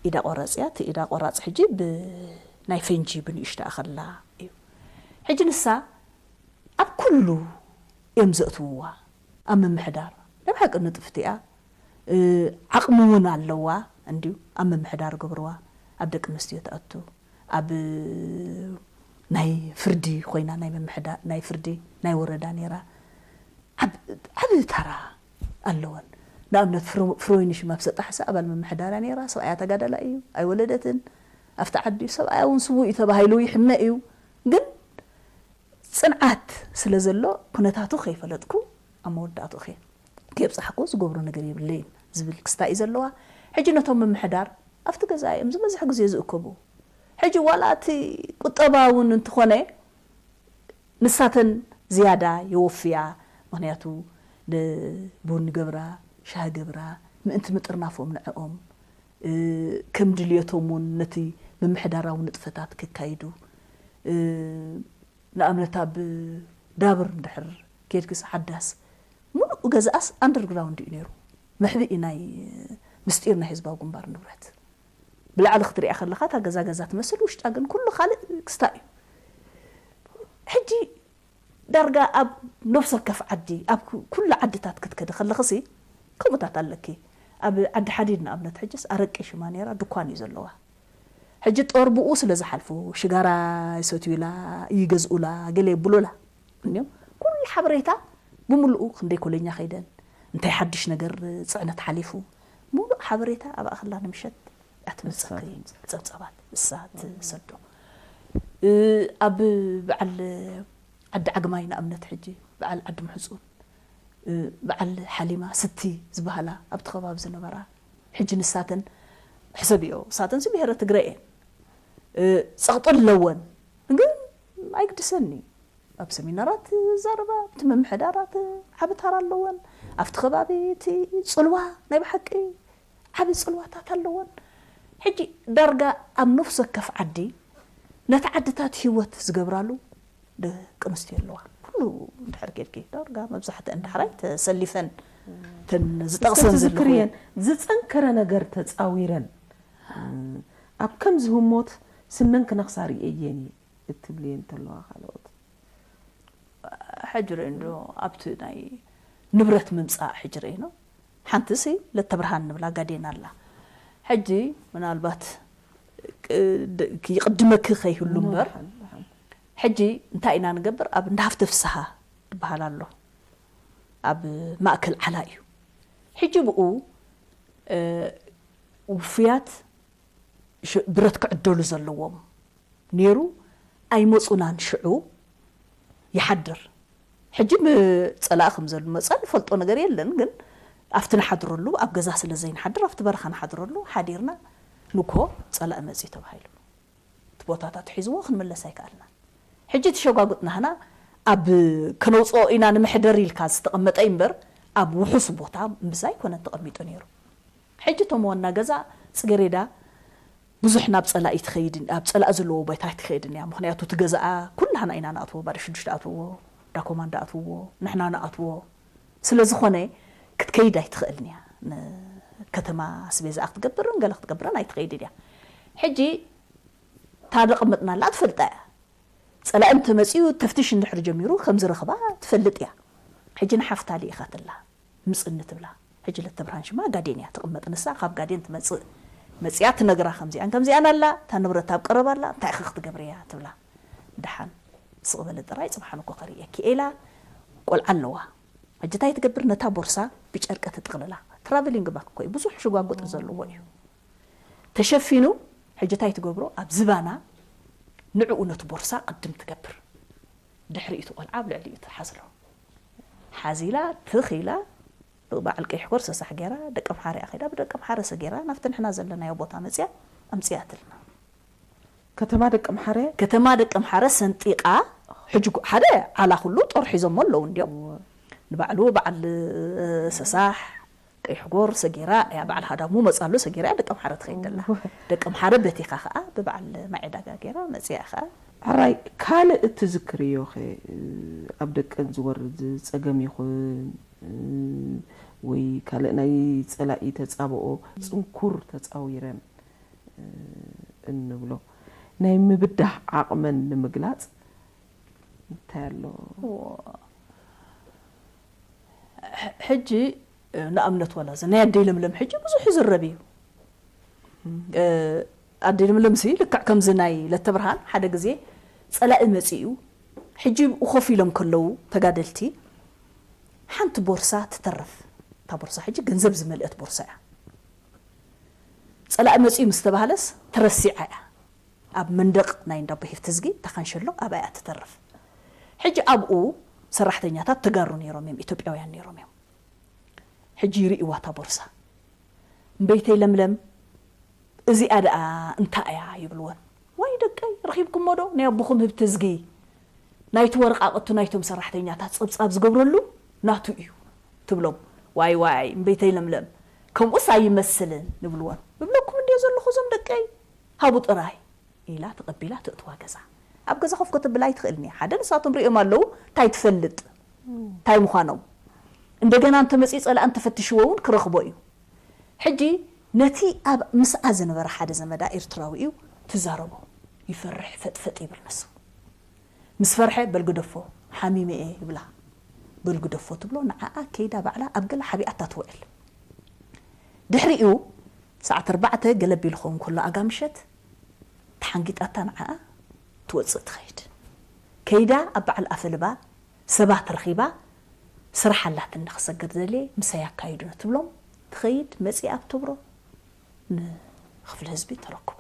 ኢዳ ቆራጽ እያ። እቲ ኢዳ ቆራጽ ሕጂ ብናይ ፈንጂ ብንእሽቶ ኣኸላ እዩ። ሕጂ ንሳ ኣብ ኩሉ እዮም ዘእትውዋ። ኣብ ምምሕዳር ናይ ብሓቂ ንጥፍቲ እያ። እ፣ ዓቕሚ እውን ኣለዋ። እንድዩ ኣብ ምምሕዳር ገብርዋ ኣብ ደቂ ኣንስትዮ ትኣቱ። ኣብ ናይ ፍርዲ ኮይና ናይ ምምሕዳር ናይ ፍርዲ ናይ ወረዳ ነይራ። ዓብ-፣ ዓቢ ተራ ኣለወን። ንኣብነት ፍሮ-፣ ፍሮይኒ ሽማ ብሰጣሕሳ ኣባል ምምሕዳራ ነይራ። ሰብኣያ ተጋዳላይ እዩ፣ ኣይወለደትን። ኣብቲ ዓዲ ሰብኣያ እውን ስዉእ እዩ ተባሂሉ ይሕመ እዩ። ግን ጽንዓት ስለ ዘሎ ኩነታቱ ከይፈለጥኩ ኣብ መወዳእቱ ከ-፣ ከየብጻሕኩ ዝገብሮ ነገር የብለይን ዝብል ክስታ እዩ ዘለዋ። ሕጂ ነቶም ምምሕዳር ኣብቲ ገዛ እዮም ዝበዝሕ ግዜ ዝእከቡ። ሕጂ ዋላ እቲ ቁጠባ እውን እንተኾነ ንሳተን ዝያዳ የወፍያ። ምኽንያቱ ን-፣ ቡን ገብራ፣ ሻሂ ገብራ፣ ምእንቲ ምጥርናፎም ንዕኦም፣ እ፣ ከም ድልየቶም እውን ነቲ ምምሕዳራዊ ንጥፈታት ከካይዱ፣ እ፣ ንኣብነት ኣብ ዳብር እንድሕር ኬድክስ ሓዳስ፣ ሙሉእ ገዛኣስ ኣንደርግራውንድ እዩ ነይሩ። መሕብኢ ናይ ምስጢር ናይ ህዝባዊ ግንባር ንብረት። ብላዕሊ ክትሪኣ ከለኻ እታ ገዛ ገዛ ትመስል፣ ውሽጣ ግን ኩሉ ካልእ ክስታ እዩ። ሕጂ ዳርጋ ኣብ ነፍሲ ወከፍ ዓዲ፣ ኣብ ኩ-፣ ኩሉ ዓድታት ክትከዲ ከለኽሲ ከምኡታት ኣለኪ። ኣብ ዓዲ ሓዲድ ንኣብነት ሕጅስ ኣረቂ ሽማ ነይራ ድኳን እዩ ዘለዋ። ሕጂ ጦር ብኡ ስለ ዝሓልፉ ሽጋራ ይሰትዩላ፣ ይገዝኡላ፣ ገለ የብሉላ። እንዲዮም ኩሉ ሓበሬታ ብምሉኡ ክንደይ ኮለኛ ከይደን፣ እንታይ ሓድሽ ነገር ጽዕነት ሓሊፉ፣ ሙሉእ ሓበሬታ ኣብ ኣኽላ ንምሸት ኣትመጸኪ። ንሳ ትምጸ-፣ ጸብጻባት እሳ ትሰዶ። እ፣ ኣብ በዓል ዓዲ ዓግማይ ንኣብነት ሕጂ በዓል ዓዲ ምሕጹን፣ እ፣ በዓል ሓሊማ ስቲ ዝበሃላ ኣብቲ ከባቢ ዝነበራ፣ ሕጂ ንሳተን ሕሰብዮ፣ ንሳተንሲ ብሄረ ትግረ እየን። እ፣ ጸቕጢ ኣለወን፣ ግን ኣይግድሰኒ። ኣብ ሰሚናራት ዛረባ፣ ኣብቲ ምምሕዳራት ዓቢ ታራ ኣለወን። ኣብቲ ከባቢ እቲ ጽልዋ ናይ ብሓቂ ዓቢ ጽልዋታት ኣለወን። ሕጂ ዳርጋ ኣብ ነፍሲ ወከፍ ዓዲ ነቲ ዓድታት ህይወት ዝገብራሉ ደቂ ኣንስትዮ ኣለዋ። ኩሉ እንድሕር ኬድኪ ዳርጋ መብዛሕትአን ዳሕራይ ተሰሊፈን፣ እተን ዝጠቕሰን እስከ ዘለኹ ትዝክርየን ዝጸንከረ ነገር ተጻዊረን፣ ኣብ ከምዚ ህሞት ስነን ክነኽሳ ርእየየን እየ እትብልየን እንተለዋ ካልኦት? ሕጂ ርእይ እንዶ ኣብቲ ናይ ንብረት ምምጻእ ሕጂ ርእይ ነው። ሓንቲሲ ለተብርሃን ንብላ ጋዴን ኣላ። ሕጂ ምናልባት ቅ-፣ ድ-፣ ይቕድመኪ ከይህሉ እምበር፣ ደሓን፣ ደሓን። ሕጂ እንታይ ኢና ንገብር? ኣብ እንዳ ሃፍተ ፍስሃ ዝበሃል ኣሎ። ኣብ ማእከል ዓላ እዩ። ሕጂ ብኡ፣ እ፣ ውፉያት ሽ-፣ ብረት ክዕደሉ ዘለዎም ነይሩ። ኣይመጹናን ሽዑ ይሓድር። ሕጂ ም-፣ ጸላኢ ከም ዘሎ መጸ ንፈልጦ ነገር የለን፣ ግን ኣብቲ ንሓድረሉ ኣብ ገዛ ስለ ዘይንሓድር ኣብቲ በረኻ ንሓድረሉ ሓዲርና ንግሆ ጸላኢ መጺ ተባሂሉ። እቲ ቦታታት ሒዝዎ ክንምለስ ኣይከኣልናን። ሕጂ እቲ ሸጓጉጥ ናህና ኣብ ከነውጽኦ ኢና ንመሕደር ኢልካ ዝተቐመጠ እምበር ኣብ ውሑስ ቦታ እምብዛ ኣይኮነን ተቐሚጡ ነይሩ። ሕጂ እቶም ዋና ገዛ ጽጌሬዳ ብዙሕ ናብ ጸላኢ ትኸይድን፣ ኣብ ጸላኢ ዘለዎ ቦታ ኣይትኸይድን እያ። ምኽንያቱ እቲ ገዛኣ ኩላህና ኢና ንኣትዎ፣ ባዶ ሽዱሽተ ኣትዎ፣ ዳኮማንዶ ኣትዎ፣ ንሕና ንኣትዎ። ስለ ዝኾነ ክትከይድ ኣይትኽእልን እያ። ንከተማ ኣስቤዛኣ ክትገብርን ገለ ክትገብርን ኣይትኸይድን እያ። ሕጂ እታ ደቐመጥናላ ትፈልጣ እያ። ጸላኢ እንተመጺኡ ተፍትሽ እንድሕር ጀሚሩ ከም ዝረኽባ ትፈልጥ እያ። ሕጂ ንሓፍታ ልኢኻትላ፣ ምጽኒ ትብላ። ሕጂ ለተብርሃን ሽማ ጋዴን እያ ትቕመጥ። ንሳ ካብ ጋዴን ትመጽእ። መጺኣ ትነግራ ከምዚኣን ከምዚኣን ኣላ፣ እታ ንብረት ኣብ ቀረባ ኣላ፣ እንታይ ኢኺ ክትገብርያ ትብላ። ደሓን ስቕ በሊ ጥራይ ጽባሕ ንኮ ከርእየኪ እየ ኢላ። ቆልዓ ኣለዋ። ሕጂ እንታይ ትገብር? ነታ ቦርሳ ብጨርቂ ትጥቕልላ። ትራቨሊንግ ባክ እኮ እዩ፣ ብዙሕ ሽጓጉጥ ዘለዎ እዩ። ተሸፊኑ። ሕጂ እንታይ ትገብሮ? ኣብ ዝባና ንዕኡ ነቲ ቦርሳ ቅድም ትገብር፣ ድሕሪኡ እቲ ቆልዓ ኣብ ልዕሊኡ ትሓዝሎ። ሓዚላ ትኺላ፣ በዓል ቀይሕ ጎር ሰሳሕ ገይራ፣ ደቀምሓረ እያ ከይዳ፣ ብደቀምሓረ ሰጊራ ናብቲ ንሕና ዘለናዮ ቦታ መፅያ ኣምፅያትልና። ከተማ ደቀምሓረ ከተማ ደቀምሓረ ሰንጢቓ። ሕጂ ጉ- ሓደ ዓላ ኩሉ ጦር ሒዞሞ ኣለዉ እንዲዮም። ንባዕሉ በዓል ሰሳሕ ቀይሕ ጎር ሰጊራ እያ፣ በዓል ሃዳሙ መፃሉ ሰጊራ እያ ደቀምሓረ ትኸይድ ደላ። ደቀምሓረ በቲኻ ከዓ ብበዓል ማይ ዕዳጋ ገይራ መፅያ ከዓ። ሕራይ ካልእ እትዝክርዮ ኸ ኣብ ደቀን ዝወርድ ጸገም ይኹን ወይ ካልእ ናይ ጸላኢ ተጻብኦ ጽንኩር ተጻዊረን እንብሎ ናይ ምብዳህ ዓቕመን ንምግላጽ እንታይ ኣሎ? ሕጂ ንኣብነት ዋላ እዚ ናይ ኣደይ ለምለም ሕጂ ብዙሕ ይዝረብ እዩ። ኣደይ ለምለም ሲ ልክዕ ከምዚ ናይ ለተብርሃን ሓደ ግዜ ጸላኢ መጺኡ ሕጂ ብኡ ኮፍ ኢሎም ከለዉ ተጋደልቲ ሓንቲ ቦርሳ ትተርፍ። እታ ቦርሳ ሕጂ ገንዘብ ዝመልአት ቦርሳ እያ። ጸላኢ መጺኡ ምስ ተባህለስ ተረሲዓ እያ። ኣብ መንደቕ ናይ እንዳ ኣቦ ሄፍትዝጊ እታ ካንሸሎ ኣብኣ እያ ትተርፍ። ሕጂ ኣብኡ ሰራሕተኛታት ተጋሩ ነይሮም እዮም፣ ኢትዮጵያውያን ነይሮም እዮም። ሕጂ ይርእይዋ እታ ቦርሳ። እምበይተይ ለምለም እዚኣ ደኣ እንታይ እያ ይብልወን። ዋይ ደቀይ ረኺብኩሞ ዶ ናይ ኣቦኹም ህብትዝጊ ናይቲ ወረቓቕቱ ናይቶም ሰራሕተኛታት ጸብጻብ ዝገብረሉ ናቱ እዩ ትብሎም። ዋይ ዋይ እምበይተይ ለምለም ከምኡስ ኣይመስልን ንብልወን። እብለኩም እንድየ ዘለኹ እዞም ደቀይ ሃቡ ጥራይ ኢላ ተቐቢላ ተእትዋ ገዛ። ኣብ ገዛ ኮፍ ክትብል ኣይትኽእልን እያ። ሓደ ንሳቶም ሪኦም ኣለዉ እንታይ ትፈልጥ እንታይ ምዃኖም። እንደገና እንተመፅኡ ፀላእ እንተፈትሽዎ እውን ክረኽቦ እዩ። ሕጂ ነቲ ኣብ ምስኣ ዝነበረ ሓደ ዘመዳ ኤርትራዊ እዩ ትዛረቦ። ይፈርሕ ፈጥፈጥ ይብል ንሱ። ምስ ፈርሐ በል ግደፎ ሓሚመ እየ ይብላ። በል ግደፎ ትብሎ ንዓኣ ከይዳ ባዕላ ኣብ ገለ ሓቢኣታ ትውዕል። ድሕሪኡ ሰዓት ኣርባዕተ ገለ ቢሉ ክኸውን ከሎ ኣጋ ምሸት ተሓንጊጣታ ንዓኣ ትወፅእ ትኸይድ። ከይዳ ኣብ በዓል ኣፈልባ ሰባት ረኺባ ስራሕ ኣላትኒ ክሰግር ደልየ ምሳይ ኣካይዱኒ ትብሎም ትኸይድ መፂኣ ኣብ ተብሮ ንክፍሊ ህዝቢ ተረክቦ።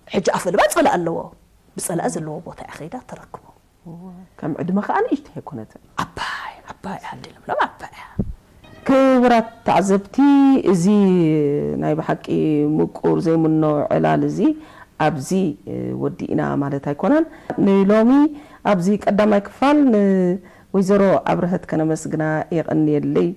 ሕጂ ኣፈልባ ፀላእ ኣለዎ። ብፀላእ ዘለዎ ቦታ እያ ከይዳ ተረክቦ። ከም ዕድመ ከዓ ንእሽተይ ኣይኮነትን። ዓባይ ዓባይ ዓዲ ለምለም ዓባይ እያ። ክቡራት ተዓዘብቲ፣ እዚ ናይ ብሓቂ ምቁር ዘይምኖ ዕላል እዚ ኣብዚ ወዲእና ማለት ኣይኮነን። ንሎሚ ኣብዚ ቀዳማይ ክፋል ንወይዘሮ ኣብርሀት ከነመስግና የቐንየለይ።